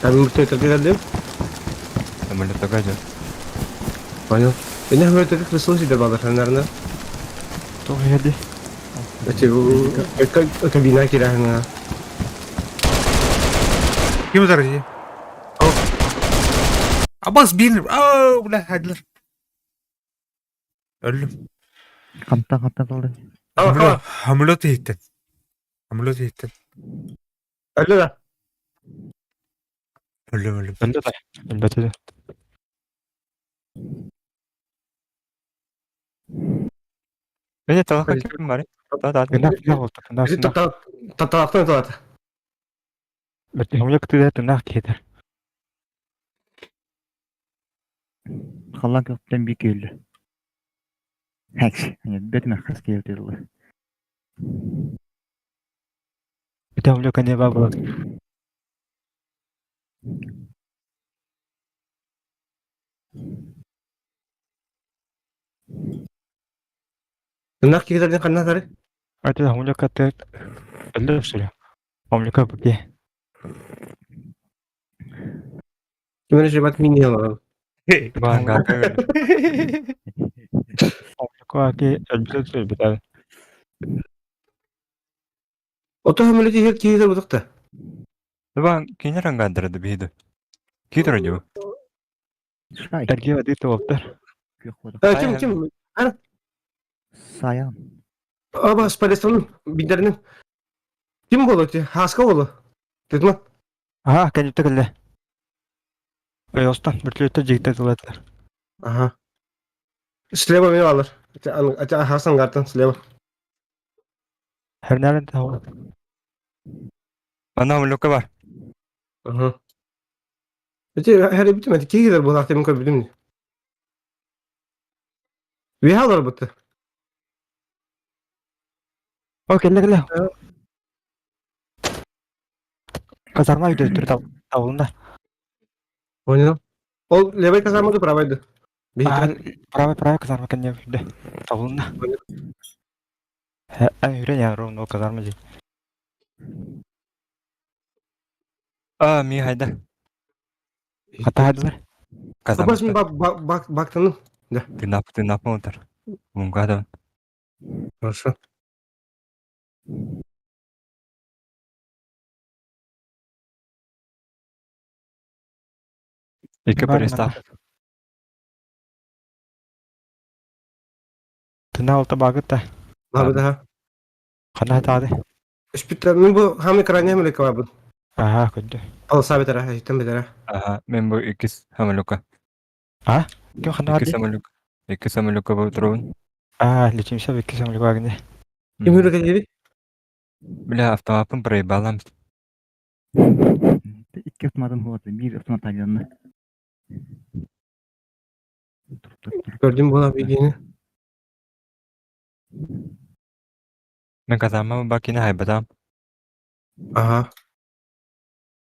Мен бүтүлөтөргө келдим. Самолетта көрдүм. Понял. Мен бүтүлөтөргө кырсыл сидер балдар ханнарына. Тох херди. Эти кабина кирахына. Ким удар Абас бир. Ау, бля, хадлар. Өллүм. Қамтан қамтан алды. Ага. Хамлет иттен. Хамлет иттен. Өллө да. Өллүм, өллүм. Önde да. Önde да. Мени талакка ким бар? Да, да. Тынак тынак болду. Тынак тынак. Таталактан талат. Хамлек тыда тынак кетер. Халан көптен бик өлді. Хәкс. Бетме қыз келді. Бите хамлек не бар болот. Ынах киһилэрин ханна сары? Это хомлюка ты өллө Хомлюка бу Ким эрэ жебат мини аларым. Баангака Хомлюка ки өлбүтэ өлбүтэ. Ото хамылы киһи киһи бутукта. Баан кинер ангандырды биһиди. Китер дьу. Шай. Эрге бады туоптар. Ким ким? Ара. Саян. Аба спалестон бидеринин. Ким болу ти? Хаска болу. Дедим. Аха, кәнепте кэллэ. Ойостан бөртүлөттө жигиттер тылаттар. Ага. Слева мен алыр. Ата Хасан гартан слева. Хернәрен тау. Ана хомлюка бар. Ага. Эти her bitmedi. Киһилер bu lahtemин көрбүтүм. Вихалар бутты. О, кэллэ кэллэ. Казарма үйдө түр табылында. Понял. Ол левый казармады правайды. Правый, правый казарма кэнне үйдө. Табылында. Эн үрен я ровно казарма жи. А, ми хайда. Хата хайдылар. Казарма. Абас мен бак бак бактаным. Да. Тынап, тынап отыр. Мунгада. Хорошо. Екі пристав. Тына алта багыт та. Бабы да. Хана таады. Үспүттер мен бу хам экране хам леке бабы. Аха, көддө. Ал сабит ара, хитен бедера. Аха, мен бу икис хамлюка. А? Ким хана Икки самолюк. Икки самолюка бу турун. А, лечимся икки самолюка агне. Ким хүрү кеди? Бля, автоматын проебалам. Икки автоматын хуаты, бир автомат алянна. Көрдүм була бигини. Мен казарма бакина хайбатам. Ага.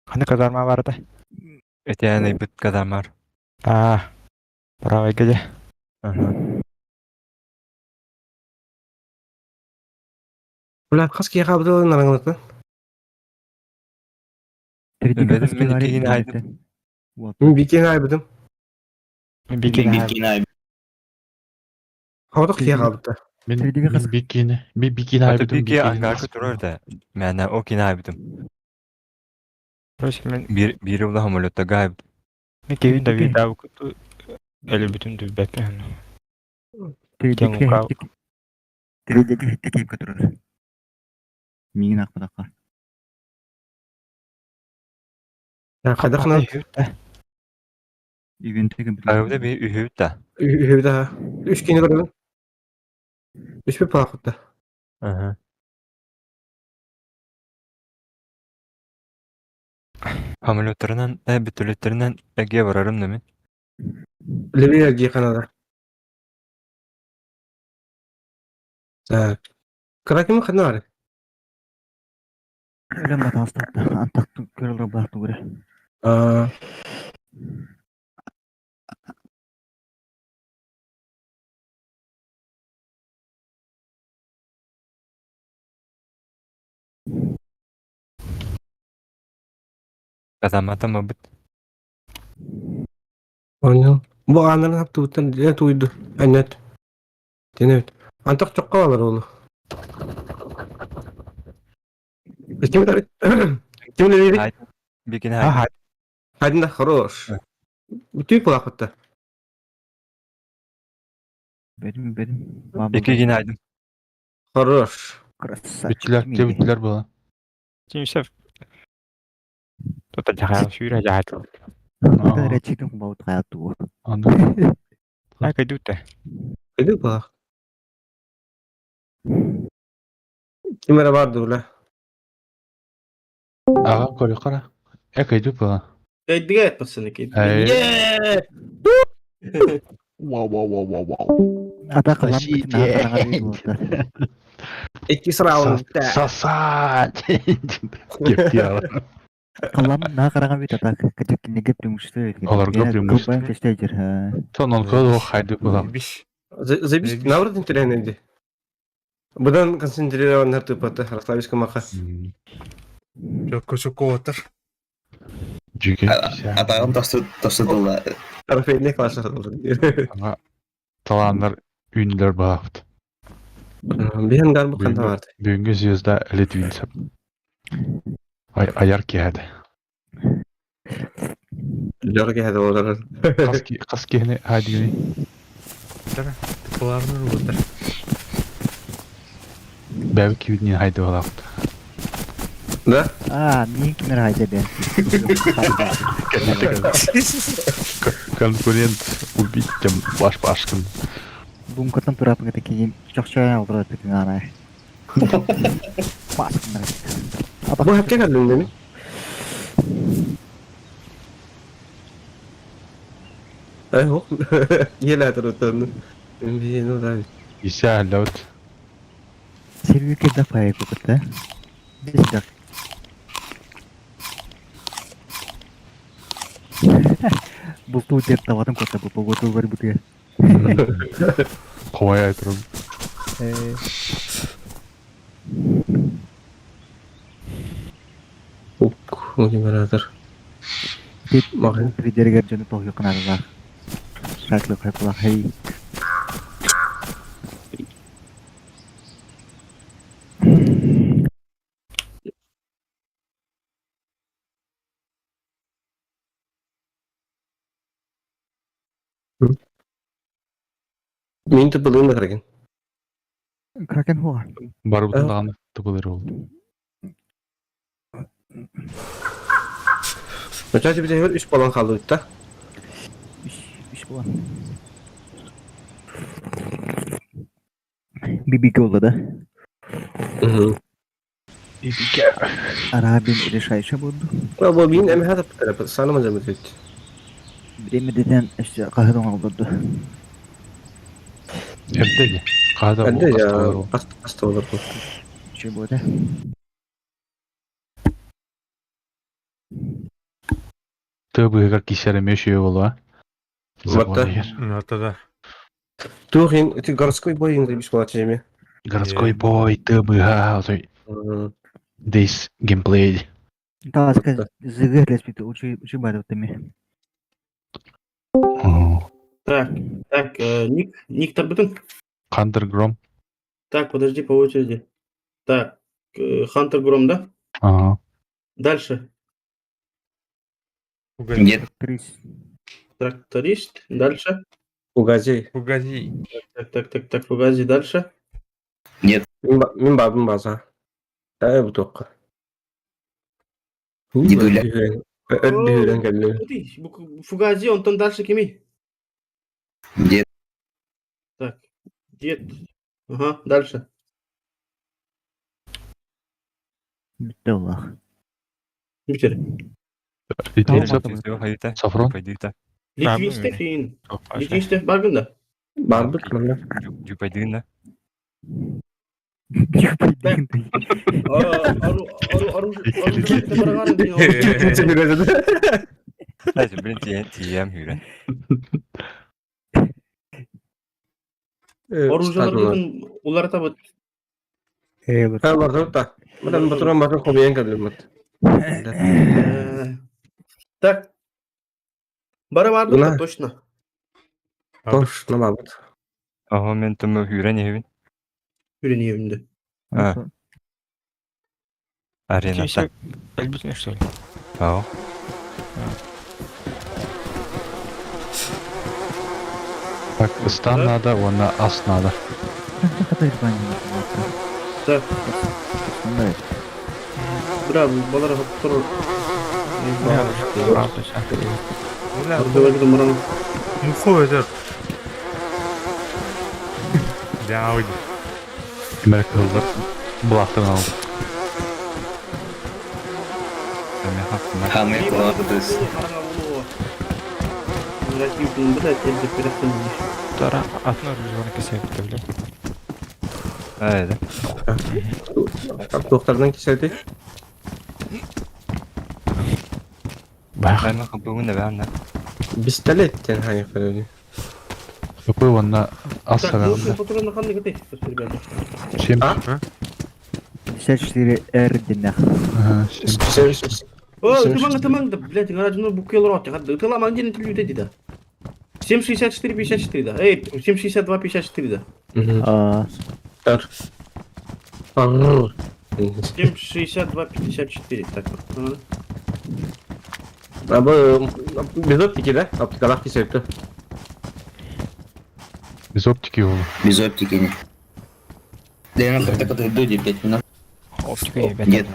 Хана казарма барды. Этен бит казармар. А, правый где? Ага. Бля, хас ки хабды нараңлыкты. Мен бикини айдым. Мен бикини айбыдым. Мен бикини айбыдым. Хавдык ки хабды. Мен бикини, мен бикини айбыдым. Бики ангаркы турар да. Мен о кини айбыдым. Короче, мен Bir biri ула самолетта гайб. Мен кевин да вида куту эле бүтүн дүббәт. Тредеги хетте кип көтөрөр. Миңин акпадакка. Кайда Ивентеги Айбыда би үһүбүт да. Үһүбүт да. Үч кини көрдүм. Үч бир палакытта. Ага. Самолеттеринен, бүтүлеттеринен эге барарым неме? Левее Канада. Так. Кракем ханар. Өлөм батастапты. Антак көрөлөр бақты көрө. А. Казармата ма бит. Понял. Бу анарын хап туутан дэ туйду. Аннет. Тенебит. Антак чокка алар олу. Ким тарит? Ким леви? Бикини хайдым. Хайдын да хорош. Бүтүй палакытта. Берим берим. Икки кини айдым. Хорош. Красавчик. Бүтүлөр, те бүтүлөр була. Кимсе Тут жахаа сүүрэ жахаа. Это речитин кубаут каятуу. Аны. Ай кайдута. Кайды палак. Ким эре барды була? Ага, көрө кара. Э кайды була. Кайдыга этпасыны кайды. Вау, вау, вау, вау, вау. Ата кылам битин Икки сраунд. Сосать. Кепти ала. Халлам на караңа бит атак качак кинеге преимущество берген. Оларга преимущество. Кылбайын кештейдер. Тон онко хайды булам. Биш. Заебись, наоборот, интересно иди. Будан концентрированный тупоты, расслабись маха. Жокко чокко отыр. Жүге. Атағым тосты тылла. Трофейный класс. Аңа таланнар үнлөр балапт. Биһен гар бу ханта бар. Бүгүнкү звезда Литвинцев. Ай аяр киһәде. Жорге хәдә олар. Қас киһини хадигини. Тыпыларны отыр. Бәби кибитни хайды балапт. Да? А, мин кимер хайда бен. Конкурент убить тем баш башкын. Бункертан турапын кете кийин чокчоян алдырат битин ана. Баскындар. Бу хәпкә кәлдем дemi? Ай, хо. Еле атыр Мен да. Исе аллаут. Сервике да фай кукута. Бисдак. Булту деп табатын кота бу погоду бар бутыга. Кой айтырым. Ук, генератор. Деп Маған. Тридергер жөні тоқ юқынарыға. Шаклы қайпыла хей. Мин тупылын да кирген. Кракен хуа. Барыбытын даганы тыбылыр болду. Мөчәти бите бер 3 балан калды да. Үш болан. Бибике oldu да. Арабин решающий болды. Бу мин эм хәдә битә, санама җәмәт. Время деден işte кахыдың oldu. Эрдеги. Када Әнде я аста булыр бу. Şey болды. Тыбыгар кисәре мешүйе бола. Батта. Ата да. Тухин, эти городской бой инде биш була чеме. Городской бой тыбыга. This gameplay. Таска зыгыр леспит учи учи барды теми. Так, так, Ник, Ник Тарбутын. Хантер Гром. Так, подожди по очереди. Так, Хантер Гром, да? Ага. Дальше. Нет. Тракторист. Дальше. Угази. Угази. Так, так, так, так, Фугази. Дальше. Нет. Мин бабым база. Әй бу тоққа. Дедуля. Өддүрен кәлле. Фугази, он там дальше кими? Дед. Так, дед. Ага, дальше. Битте Аллах. Битер. Сафрон. Литвинсте фин. Литвинсте баргында. Барбыт мында. Жупайдыгында. Блин, тием хүрен. Оружиялар улар табыт. Ха, барбыт та. Мына батыран батын хобиен кәлле мат. Так. Бары барды точно. Точно барбыт. Ага, мен түмі хүрен ебин. Хүрен ебинде. Арена. Эльбитный, что ли? Ага. Так, стан надо, она ас надо. Так. Бра, балар хоптор. Муху этот. Дяуди. Кимер кылдыр. Булактан алды. Хамы кулабыдыз. Тара атын оружие кесеп бля. Айда. Доктордан кисәде. Бах. Баймак бүгүн да баанна. Пистолет тен хайы көрөдү. Какой онна Так, ассаганда. ну патроны ханны кытай, ребята. 7. А? 54 Р динах. Ага, 7. О, ты манга, да, блядь, гаражный букел рот, ты лама один интервью да. 7,64, 54, да. Эй, 7,62, 54, да. А, Тар. Ар. 7,62, 54. Так, вот, Абы без оптики, да? Оптикалах кесепті. Без оптики его. Без оптики не. Да я на карту иду, 5 минут. Оптика ебет. Нет.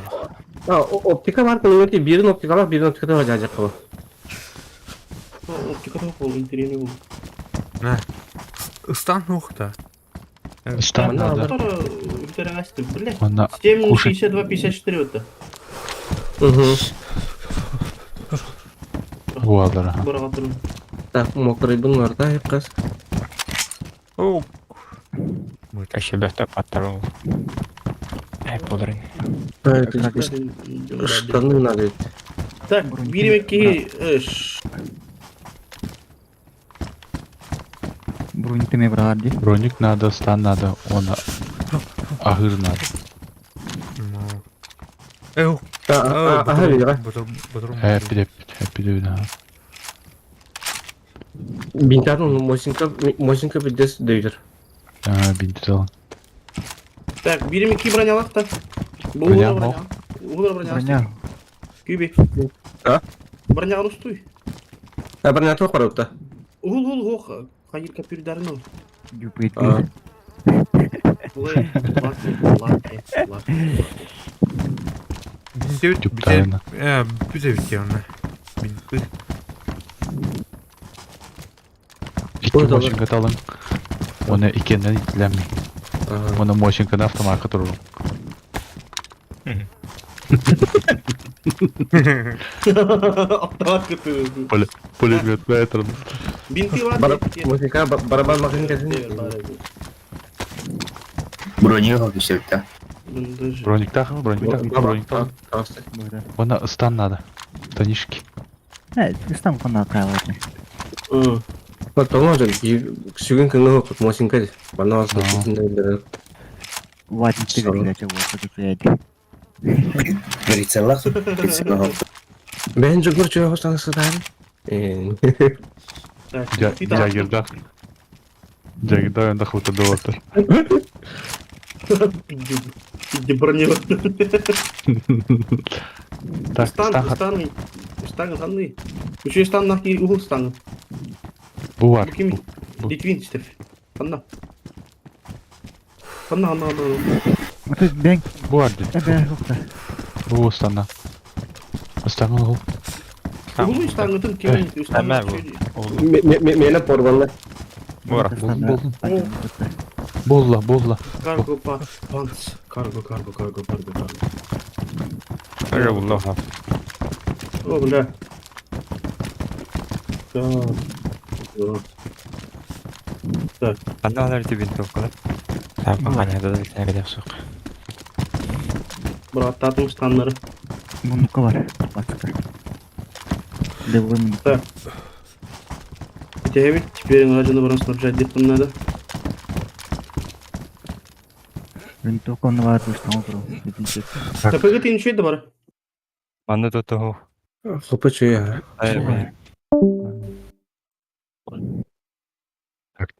А, оптика бар, көңілге бірін оптикалах, бірін оптикада жажақ қылы. Оптика ол интересный был. Ыстан ухта. Стан надо. Блядь. Онна кушать. 7,62, 54 вот да. Угу. Буалар. Бараға Так, мокрый бұн да, қыз. О. Вообще бөхтө паттар ол. Эй, болдырын. Штаны надо. Так, биремекки бронь теме браар ди. Броник надо, стан надо, он агыр надо. Эу. Ага, видела. Хэппи хэппи да. Бинтатын мосинка, мосинка бидес дөйдер. А, бинтал. Так, биремекки бронялақ та. Броня мол. Угула броня. Броня. Кюби. А? Броня рустуй. А броня тоқ бар Угул угул ох, хайыр капюрдарны. Юпит. А. Лай, лаки, лаки, лаки. Бинти Тюптайна. Бүте бите онна. Бинти. Икки мощинка талын. Оны икеннен итләми. Оны мощинканы автоматка туру. Автомат көтү. Пулемет метр. Бинти бар. Мосинка барабан машинка. Броню кесепті. Броник тах, броник тах, броник тах. Оны стан надо. Танишки. Э, стан кона кайлады. Потом уже сүгін күні оқып мосинка бана Ватин тигр вот это Прицелах. Прицелах. Бен жүгір чөй қостанысыдан. Жагирда. Жагирда енді хутырды отыр. Иди броню. Так, Стан, стан стан, стан, ханны. Үчү стан нахи угул стан. бу бар. Ким? Литвин стеф. Ханна. Ханна, ханна, ханна. Вот бен. Бу бар. Эбе, хокта. Бу станна. Стан ол. Угул стан өтүн ким? Стан. Мені порванды. Бора. Болла, болла. Карго панц. Карго, карго, карго, карго, карго. Ага, булла. О, бля. Так. Так. Анда алар ти винтовкалар. Так, ханя да да сук. Брат, татым станнары. Мунука бар. Баска. Левой мунука. Так. Девять. Теперь надо баран снабжать деп надо. Винтовка он бар, что он ТПГ ты ничего бар? Манны тоту. Хопы чөй.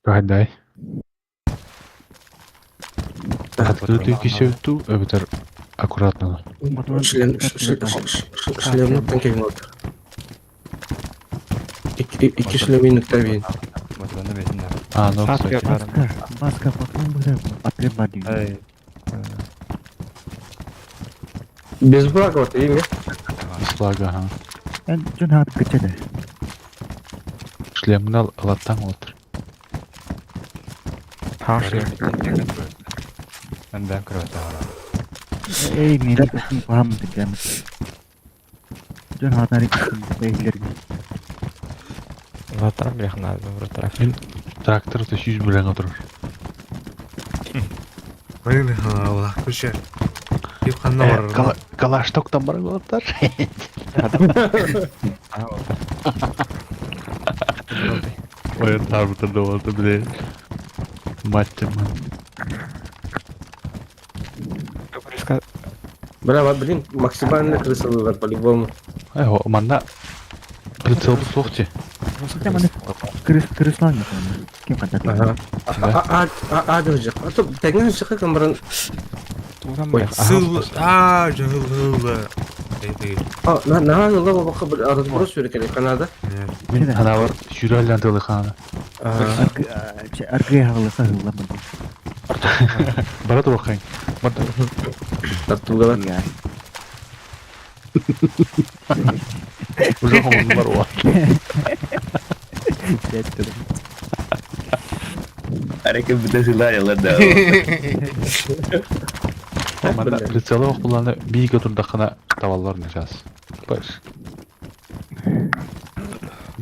Так, дай. Открытый кисеуту, өбетер аккуратно. Шлем, шлемні тәңкең отыр. Икки шлем нүкте бейін. Мотоны бетинде. А, ну, кстати. Баска, баска, потом будет отрыв воды. Эй. Без блага вот имя. Без флага, ага. Эн жон хат кычеде. Шлемнал латтан отыр. Мен бен кырыта. Эй, мени кытын пахам дигән. Жон хатари кытын бейлерге. Ватар бляхна, вратар. Трактор то сүйіз білен отыр. Блин, Аллах, күші. Кеп қанда бар. Калаштоктан бар болаттар. Ой, тарбыта да блин. Мать ты мать. Бля, блин, максимально крысалылар по-любому. Э, манна прицел суох ти. Крыс крыслан Ким хантат? Ага. А а а держи. А то тегнен шыка камбаран. Сыл а жыл жыл. А на на на бака бир разброс берек Канада. Мин ханавар сүүрэллэн тылы хана. Аргы хагылы хагылы. Бара турахын. Бара. Тартугала. Уже хомун бар уа. Арека бүтэ сылайалар да. Манна прицелы окуланы бийге турдахына табаллар сейчас. Баш.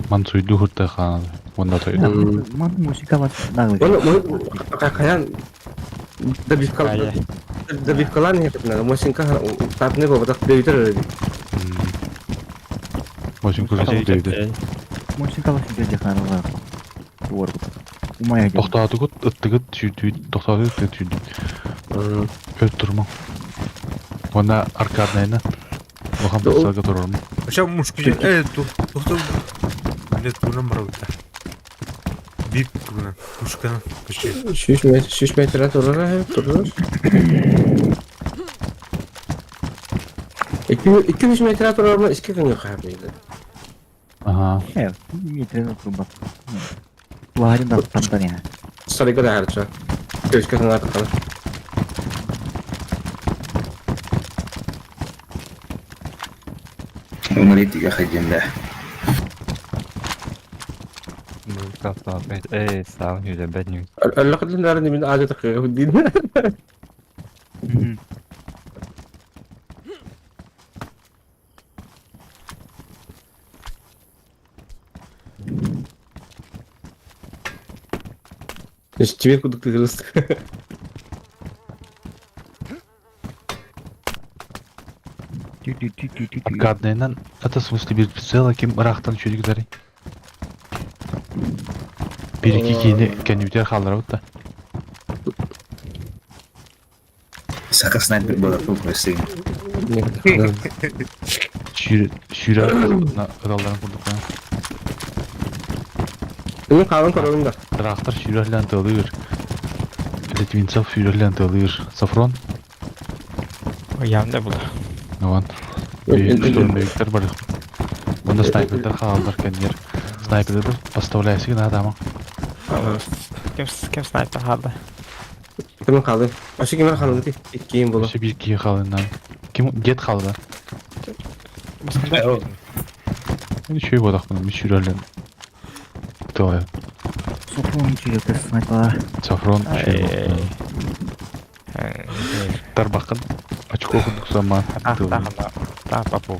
Ман суйду хурта хана. Онда тойду. Ман музыка вас нагылы. Оны каян добивкалар добивкалар не надо. Мосинка тапны бо так девитер. Мосинка девитер. Мосинка вас дедя ханала. Умая. Тохтаатыгыт ыттыгыт сүүрдүүт тохтаатыгыт ыттыгыт сүүрдүүт. Өт турма. Онна аркаднайна. Улахан прицелга турарым. Вообще мушки э ту ту Нет, турнам барабыта. Бик турна. Пушкана. Почти. Шүш метр, шүш метр турар, турар. 2-3 метр турар ма иски күнгө каап дейди. Ага. Э, метр турба. Ларин да тамдан я. Сарыга да харча. Көзгө саңат кана. Умрите, ходим, да. Эй, сам не бедню. Аллах нарни мин аажа такы дин. Тебе куда ты рыс. Аркаднайнан это в смысле бир прицела ким ырахтан чүрүк Бир iki кийини кенүтер халлар бутта. Сака снайпер был, попроси. Сүүрэ сүүрэ ыралларын курдук. Мен калын көрөм да. Трактор сүүрэлэн тылыр. Литвинцев сүүрэлэн тылыр. Сафрон. Янда булды. Вон. Штурмовиктер бар. Онда снайпердер хаалдар кеннер. Снайпердер поставляйсың на адама. Ким ким снайпер халды? Ким калды? Ашы кимер калды ди? Иккийин болу. Вообще бир кии халыннан. Ким дед халды? Мен чөй бодақпын, мен сүүрэлэн. Тылы. Софрон чүйөкө снайпер. Сафрон чөй. Тарбақын. Очко курдук сама. Та папу.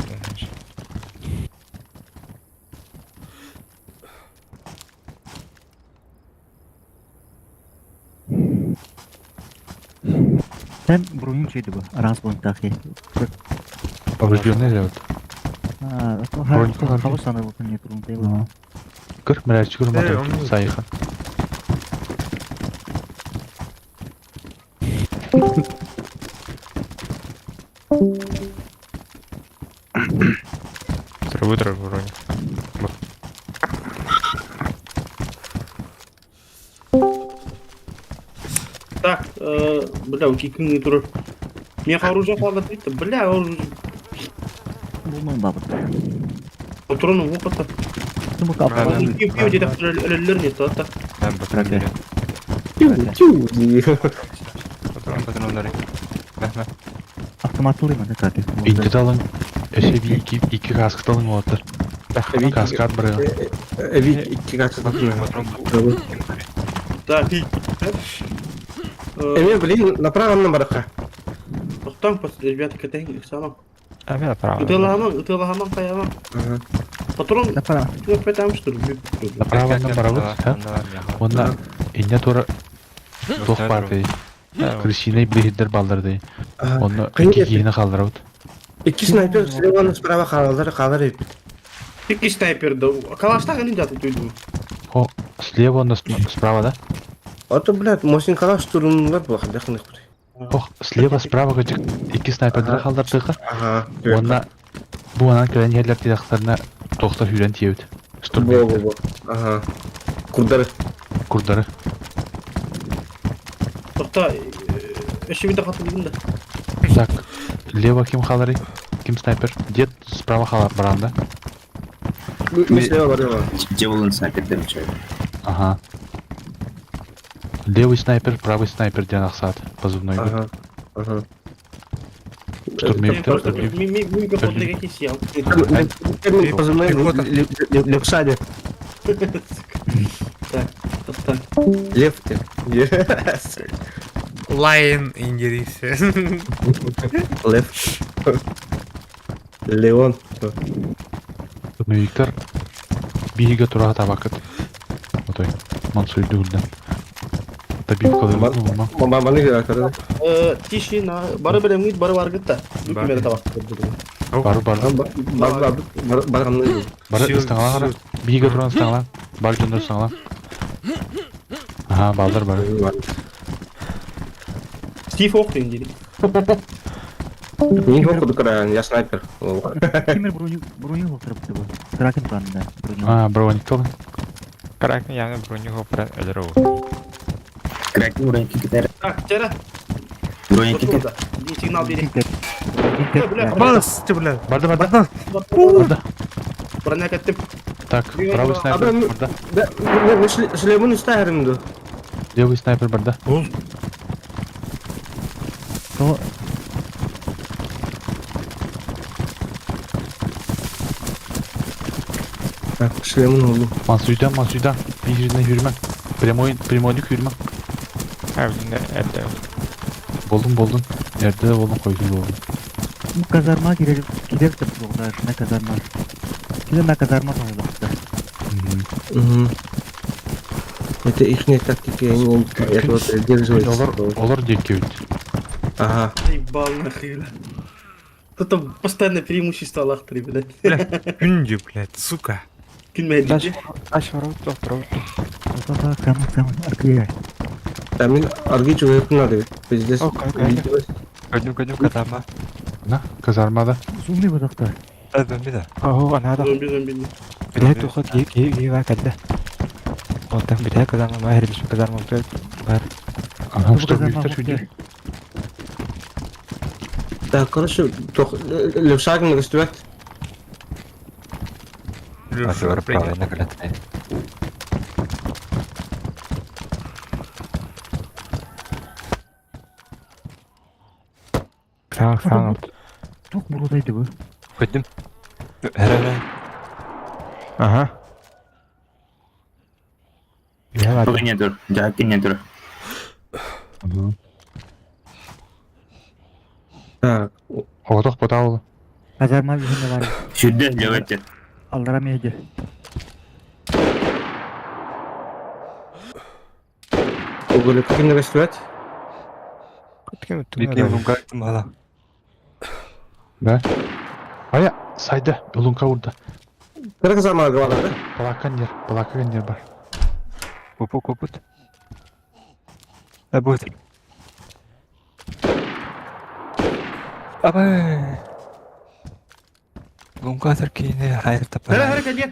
Сен броню чүйдү бу. Раз бонтахи. Поврежденный лед. А, Бронь хабы саны бу не турун Кыр, мәрәчі кыр мата сайыха. Трубы трубы броню. Так, бля, кикин не турар. Мен оружие қалды дейді. Бля, оружие. Булман бабыт. Патроны опыта. Туму капа. Пиу деді өлелер не то. Тю, тю. Патрон, патроннары. Мә, Автоматлы маны как. Инти талың, эше би iki iki каска талың отыр. Каска бір. Эби икки каска Патрон. Так. Эми блин, направо на барака. Тоқтаң, ребята, кәтәң, самам. А мен направо. Ытыламан, ытыламан, каяман. Патрон, Направо. пятам, что ли? Направо на барабыт, ха? Онна инне тура тох бар дей. Крысиный блихиддер балдар дей. Онна Кыйын iki кетти. кийини халдырабыт. Икки снайпер слева справа халалар, халар эпит. Икки снайпер да. Калаштах они даты түйдүм. О, слева он справа, да? А то, блядь, Мосин калаш турунлар бу хадах них. Ох, слева, справа кычык икки снайпердер халдардыга. Ага. Уонна бу анан кэлэн иһэллэр тирэхтэринэ тохтор сүүрэн тиийэбит. Бо бо бо. Ага. Курдары. Курдары. Тохта, өссө бит хатылыгын да. Так, лево ким халары? Ким снайпер? Дед справа хала баранда. Ми слева барыла. Джевелин снайпер демче. Ага. Левый снайпер, правый снайпер диэн ахсаат позывной. Ага. Ага. Штурмовик, штурмовик. Ми пехотный какие съел. Позывной Левшаде. Так, тохта. Лев ты. Yes. Лайн индирийсе. Лев. Леон. Штурмовиктар биһигэ тураха табакыт. Отой. Мансуйду үрдэн. Табиб калыр. Маманы герактар. Тишина, бары билемгит, бары баргыт да. Бар. Бүкмері табак. Бары бары. Бар бар бар бар Бары ыстаңалан кара. Биһигэ туран ыстаңалан. Бар дьоннор ыстаңалан. Ага, балдар бары. Стив Октин дейді. Не ходу кара, я снайпер. Кимер броню броню болтырыпты бу. Кракен планында броню. А, броник толын. Кракен яны броню хопра өлөрө. Кракен броники китер. Так, тера. Броники китер. Сигнал бери. Бля, Бас, ты, бля. Барды барды. Барды. Барды. Броня кеттим. Так, правый снайпер барда. Да, шлемын үстәһәрімді. Левый снайпер барда. Ол. То Так, шлемын oldu. Мансуйдан, мансуйдан. Биһиринен хүрмә. Прямой, прямойдук хүрмә. Әбдин әдде. Болдум, болдум. Эрде да болдум, койду болдум. бу казарма кирер кирер деп тугда, на казарма. Киле на казарма тойлыкты. Угу. Это их тактика, они это вот держиваются. Олар, олар диэки бит. Ага. Ебал нахуй, бля. Тут постоянно преимущество лахтыры, блядь. Күндү, блядь, сука. Күнмәйді. Аш барып доктор. Та кам кам аркыя. Там мен арги человек надо. Пиздец. О, как, как? Көдүм көдүм казарма. На, казармада. Зумли бодакта. Зомби да. Охо, анада. Зомби, зомби. Биле тухат ки ки ки ва калда. Онтан биле казарма махир биш казарма бар. Ага, Бу штурмовиктар казарма сүдү. Так, короче, левшагин растет. Аты правильно говорят. Саң саң. Тук бурудайды бу. Көдүм. Хәрәлә. Ага. Я бар. Тугы не тур. Жаки не тур. Так, Оғдох потаулы. Казарма үйүндө бар. Сүрдө левете. Аллара мейди. уголек растет. Көткөн Битне лунга мала. Да? Ая, сайда, улунка урда. Кара казарма говорят, да? Плакан ер, плакан ер бар. Купу купут. Да будет. Абай. Лунга таркине хайр Хәрә, тапа. хәрә, кәдер.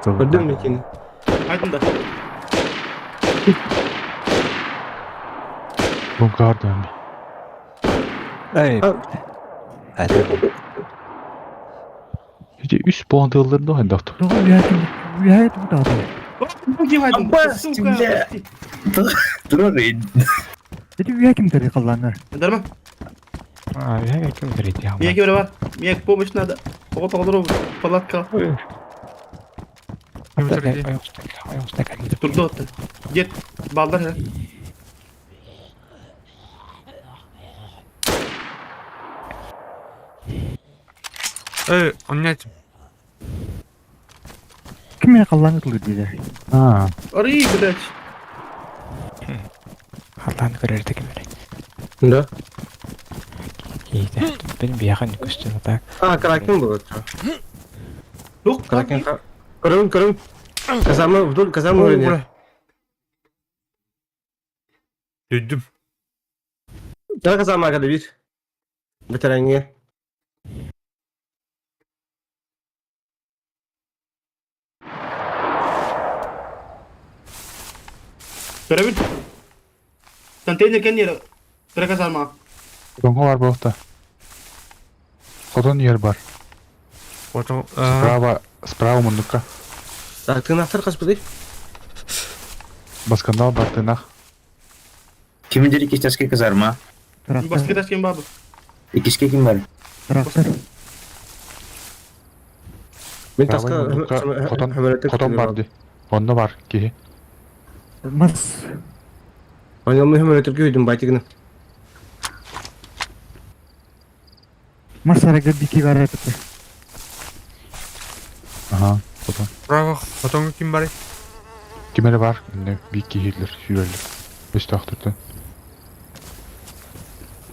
Көрдүм мекени. Айтында. Лунка урда эми. Эй. А. Hadi. Эти үс болан тылларын да хандактыр. Тугу үйәтим үйәтим дагы. Сука, бля. Турар. Деди үйәким дери калланы. Дарма. А, я кем дерит я. Мне кем бар. Мне помощь надо. Ого, тоғдыру, палатка. Турду отты. Дед, балдар, хә. Эй, он не Ким менен калланы тулу диде. А, Ары, блядь. Халдан көрөрдө ким эле. Да. Киһитэ. Бин биһиэхэ көстөн так. А, Кракен был это. Туох Кракен. Көрүҥ, көрүҥ. Казарма, вдоль казармы уровня. Дүйдүм. Кара казарма када бир. Бетерәңе. Көрөбүн. Контейнер кэнниэр кыра казарма. Хотоҥҥо бар буолта. Хотон иһэр бар. Потом Справа, справа муннукка. Так, тыынахтар хаспытый? Баскандал бар тыынах. Ким дири кистаски казарма? Трактор. Баскы ким бабы. Иккиске ким бар? Трактор. Мин Справа таска муннукка хотон, хотон бар ди. Онно бар киһи. Мас. Аньолму хөмөлөтөргө үйдүм байтигини. Мас арага бики бар это. Ага, хотон. Право, хотон ким бар? Ким эрэ бар, инне биир киһилэр сүүрэллэр. Өстөөхтөртөн.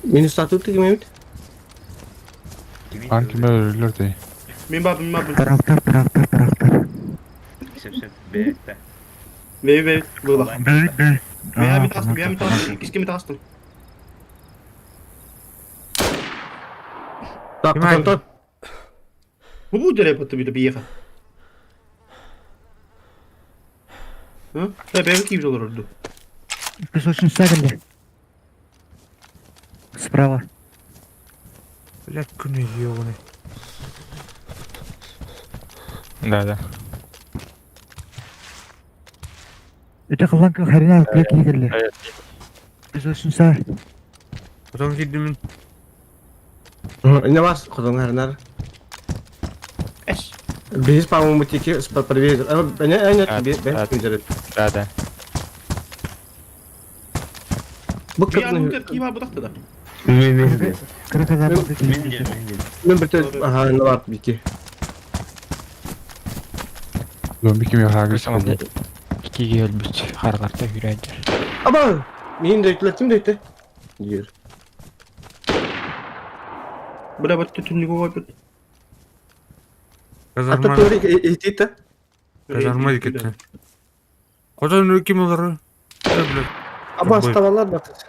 Мин статутты ким эбит? Ан ким өлөлөр дии. Мин бабы, мин бабы. Трактор, трактор, трактор. Сөп сөп бэйэтэ. Бэйи бэйи было. Бэй, бэй. Бэйэ ми тастым, бэйэ ми тастым. Иккис кими тастым. Так, Ким ай? хотонтон. Бу бу дереп атты били биеха. Hı? Э, бэйи кип жолор орду. Песочный сагали. Справа. Блядь, күнү ёбаный. Да, да. Это хланка харина клек егерли. Песочный са. Хотон кирдим. Инне бас хотон харнар. Эс. Биз по-моему тики проверил. Эне эне бе бе. Да, да. Бу Би аны үтер кип бу такты да. Мен мен. Кыра казарма. Мен де мен де. Мен бир аха инне бар бики. Зомби ким яхагы Саҥа иккиге өлбүт хараларда хүрээдер. Аба! Мин дөйтлеттим дөйтте. Дир. Бля, бат түтүнүгө койбут. Ата Казарма. тори этите. Казарма кетти. Хотон ким олар? Э, блядь. Абас табалар бат.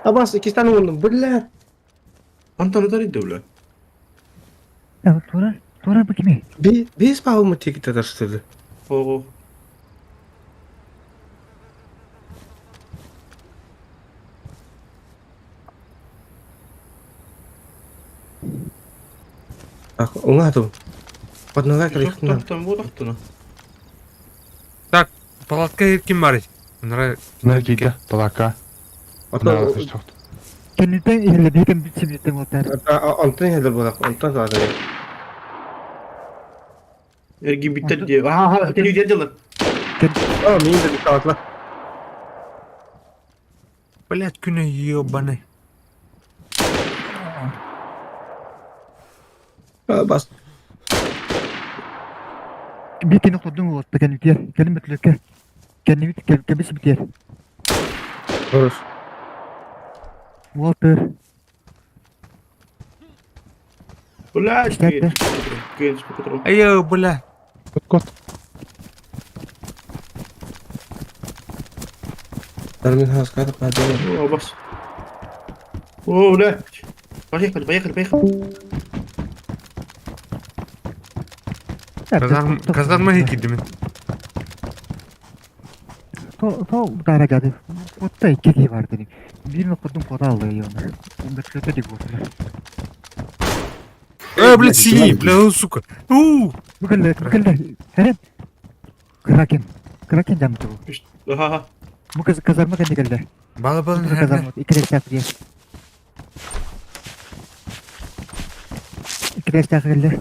Абас икистен ондум. Бля. Антон удар иди, бля. Тура, тура бу кими? Би биз по-моему тики тадаштырды. Ого. Так, оңа ту. Поднага крихна. Там бу такты. Так, палатка ким бар? Нра. На кида, палака. Ата Кеннитен иһэллэ биһикэн битсибитен уотар. Антон хедер булак. Антон тады. Эрги биттер ди. Аха, тени үтер дилер. А, мин де бит Блядь, күнү ёбаный. Бас. Бикини курдуң уотта кеннитер. Келин бүтлөккө. Кеннибит кебис битер. Хорош. Уотер. Бля, Иштетти. Кенс көтөрөм. Ай, бля. Кот кот. Термин хаскар кады. О, бас. О, бля. Поехали, поехали, поехали. Казарма, казарма кирдим. То то дара гады. Отта икки киһи бар дедим. Бирин курдуң кода алды оны. Бөтлөтө дип отыр. Э, блядь, синий, бля, ну, сука. У! Бүгүн бүгүн Херен. Кракен. Кракен жамты бу. Аха. Бу кыз казарма кенде келди. Бала бала. Казарма икилер чак дия. Икилер чак келди.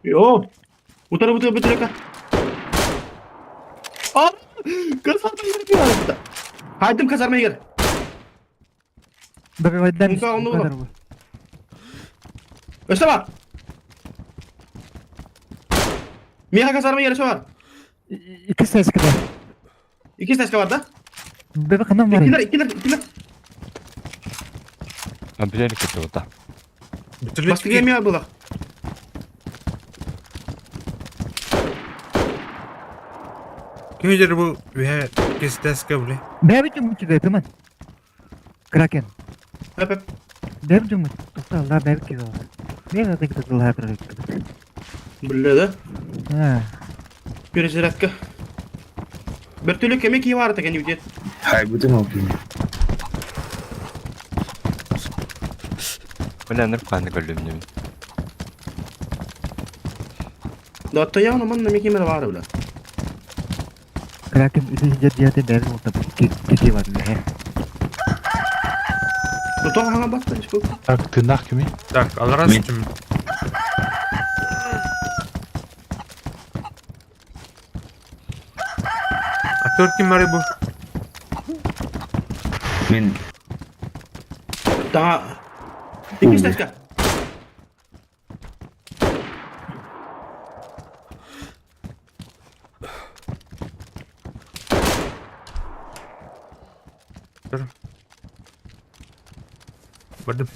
Йо. Утары бутыр бутыр А! Казарма кирди. Хайдым казарма егер. Добивайдан. Ну-ка, он Өстө бар. Меха казарма егер бар. Икки сес кеде. Иккис тачка бар да? Бэбэ ханан бар. Иккилер, иккилер, иккилер. А билер кетті ота. Бастыгы эми было. Ким бу үһэ кистәскә биле. Бэбэ түмүт түгэ тыман. Кракен. Хөп, хөп. Бэбэ түмүт. Тукта алла бэбэ киге. Мен аты китэ тылла бир. Биле да. А. Перезарядка. Бөртөлө кеме ки бар деген үдет. Хай бүтүн ол кини. Бля, нұрқанды көрдім мен. Да тоян ман неме кемер бар бля. Кракен үтү жер жerte бэбэ болта. Ките бар бе. Ну то хаңа басты ишку. Так, тынах кими? Так, аларас Мин. ким? Актер ким бар бу? Мин Да. Иккис тачка. Бардым.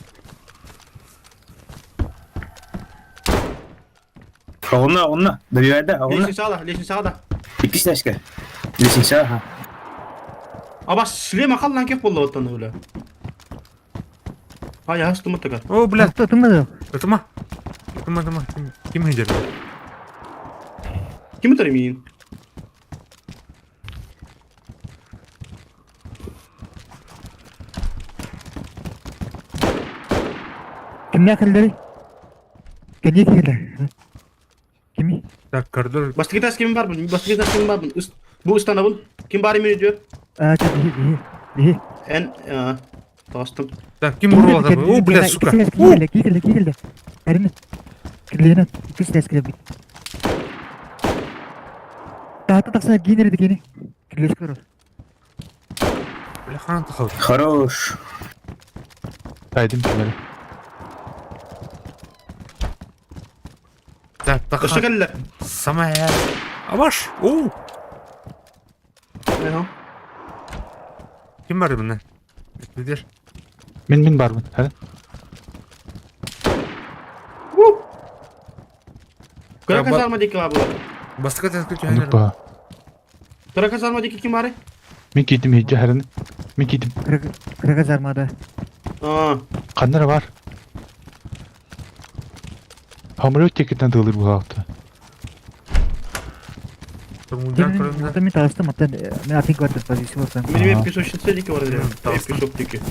Оҕуна, оҕуна. Добивайда, оҕуна. Лестницада, лестницада. Иккис тачка. Лестница, ха. Аба шлем акаллан кеп болду оттан бля. Ай, астым тага. О, бля, Тукта тымы. Тыма. Тыма, тыма. Ким хиджер? Ким өтөр мин? Кимне килдери? Кене килдер? Кими? Так, коридор. Бастыгы тас ким бар бун? Бастыгы тас ким бар бун? Бу ыстана бун. Ким бар мени диyor? А, бихи, бихи. Эн тастым. Так, ким бурулады? О, бля, сука. Килде, килде, килде. Әрине. Килдене, иккис тәс килде. Тата такса гинер дигене. Килдес көрөр. Бля, хан тахал. Хорош. Тайдым кимери. Так, так. Өстө келлер. Самая. Абаш. О, Эха. ким бар бunda? Лидер. Мин мин бармын. Хәрін. Кыра Ба- казарма деки бар була. Баска таскы Анық түһәнер. ба. Кыра казарма деки ким бар? Мин китим хиджа хәрін. Мин китим. Кырга зармада. А, Қаннара бар. Самолет текетен тығылыр бұл алты. Турмудан көрүндө. Мен таастым, аттан мен атын көрдүм позиция болсам. Мин песочница деки бар М, тастым. Песок деки.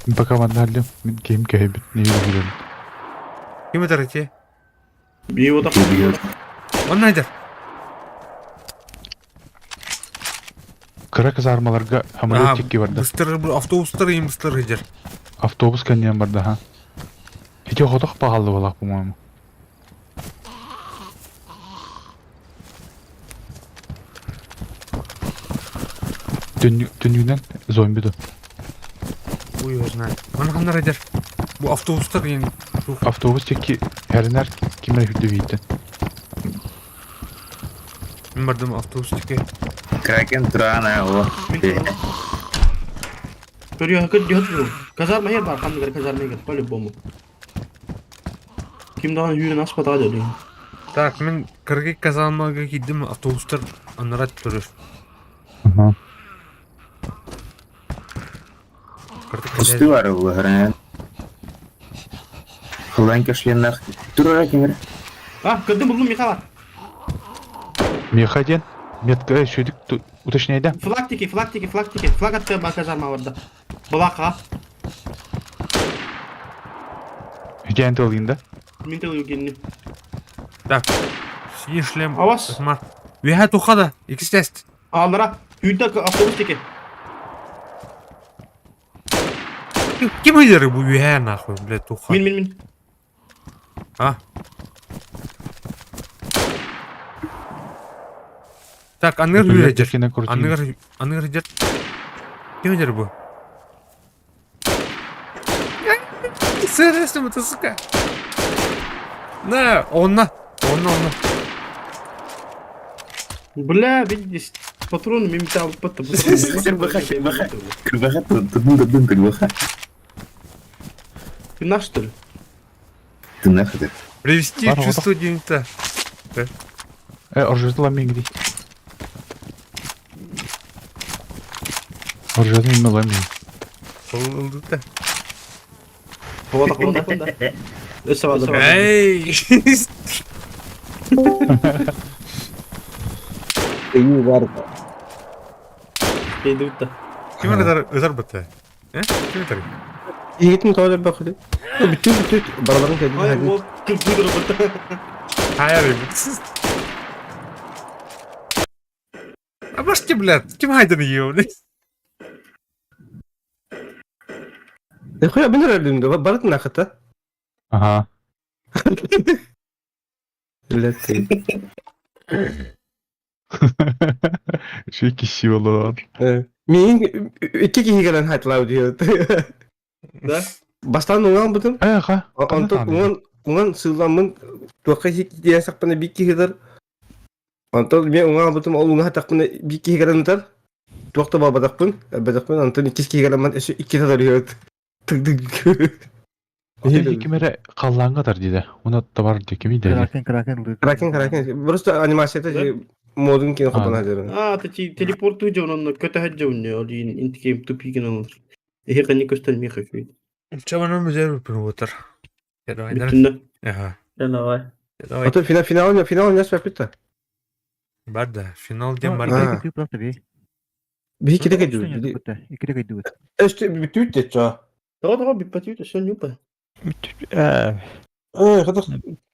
Мин пока ванналым. Мин кем кәйбит. Не жүргенім. Ким өтөр эти? Бии ота. Убьет. Он найдер. Кыра казармаларга самолет текке барды. Быстыр бу автобустар им быстыр хиджер. Автобус кәнен барды, ха. Хите хотох бағалды болақ, по-моему. Түннүгүнэн зомби ду. Ой, его знает. Он ханнар хиджер. Бу автобустар им. Автобус текки хәрінәр кимер хүрді бейті. Мин бардым автобус теке. Кракен турана, о. Көрүө көт диот. Казарма yer бар, кандай казарма yer по-любому. Ким дагы үйрөн аспа дагы дейм. Так, мен кыргы казармага кидим автобустар анарат турur. Ага. Пусты бар ол хәрін. Хылдан кешленнах. Турара кемер. А, көрдүм булдум Миха бар. Меха ден. Метка шөйдік уточняйда. Флаг теки, флаг теки, флаг теки. Флаг атты ба казарма барда. Булака. Хите алайын да. Мин тыл генни. Так. Синий шлем. Авас. Смарт. Веха тухада. Икс тест. Аллара. Үйдө автобус теки. Ким хиджер бу веха нахуй, блядь, туха. Мин мин мин. А? Так, ангар хиджер. Ангар ангар хиджер. Ким хиджер бу? Серьезно, это сука. На, онна. Онна, онна. Бля, видишь. Патроны мен алып Кырбаха, кырбаха. Кырбаха, тутун тутун кырбаха. Ты наш, что ли? Ты нахуй. Привести Бар, чувство день-то. Э, оржетла мигри. Оржетла меламин. Ылды-та. Хода, хода, хода. Өсө бады. Эй! Ыйы бар. Кейди бутта. Ким ытар ытар бытта? Э? Ким ытар? Игитин тоғыр бақыды. Бүтүн бүтүн бараларын кәдін Ай, хәдін. вот кырдыр бутта. Хайыр. А башки, блядь, ким хайдан ее, блядь? Хуя мен өлдүм да барытын ақыта. Ага. Блядь. Шеки силалар. Мен iki киһи кэлэн хайлау диэт. Да? Бастан уҥан бутум. Эха. Онтон уҥан уҥан сыыламмын туохха диэн сахпына биир киһи Онтон мен уҥан бутум ол уҥа хатахпына биир киһи кэлэн ытар. Туох да буолбатахпын, элбэтахпын онтон иккис киһи кэлэн өссө икки татар үһү. Тык-тык. Кимере қаллаңға тар дейді. Оны табар ди кими дейді. Кракен, кракен лыт. Кракен, кракен. Просто анимацията модун кин хотон хадырын. А, ты телепорт уйден, он көтө хаджа унне, ол интикем тупиген ол. Эхе кани көстөн меха күйд. Чабанын üzeri bir отыр. Давай, давай. Бүтүндө. Ага. Давай. Давай. Ото финал финал финал не спеппит. Бар да, финал дем бар А. да. Икки просто бей. Биһи ките кедү. Икки кедү. Эсте бүтүт деча. Того того биппатют, все нюпа. Э, Э, хата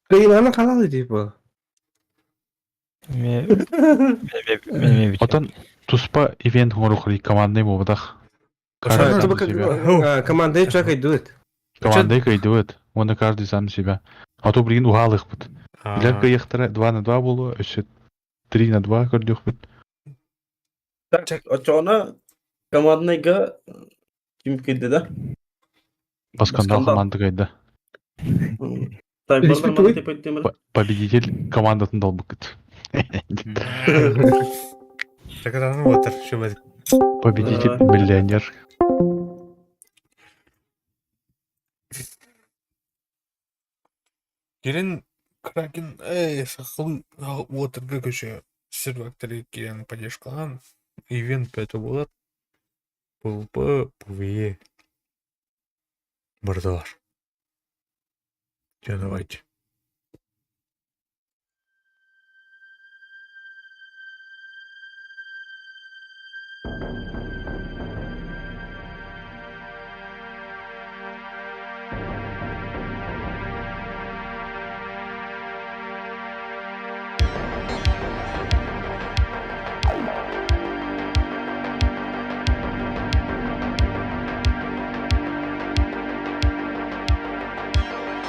Кыйнаны каналы дип бу. ме ме ме Отон туспа ивент хоңору командный болбадах. Ошону- Каждый сам себя. Команда чак идут. Команда кайдует. Он каждый сам себя. А то блин угалых бут. Билер кыйыктара 2 на 2 болу, өсө 3 на 2 көрдүк бут. Так, очона командныйга ким кирди да? Баскандал Баскандал. команда кайда. Так, Респект бардар ой. деп темир. Победитель командатын долбукыт. Так это отыр, чтобы Победитель Давай. миллионер. Кирин Кракен, эй, сахыл отырга көшө сервактары кирен поддержкалан ивент пәтө болот. PvP, PvE. Бардалар. Давайте.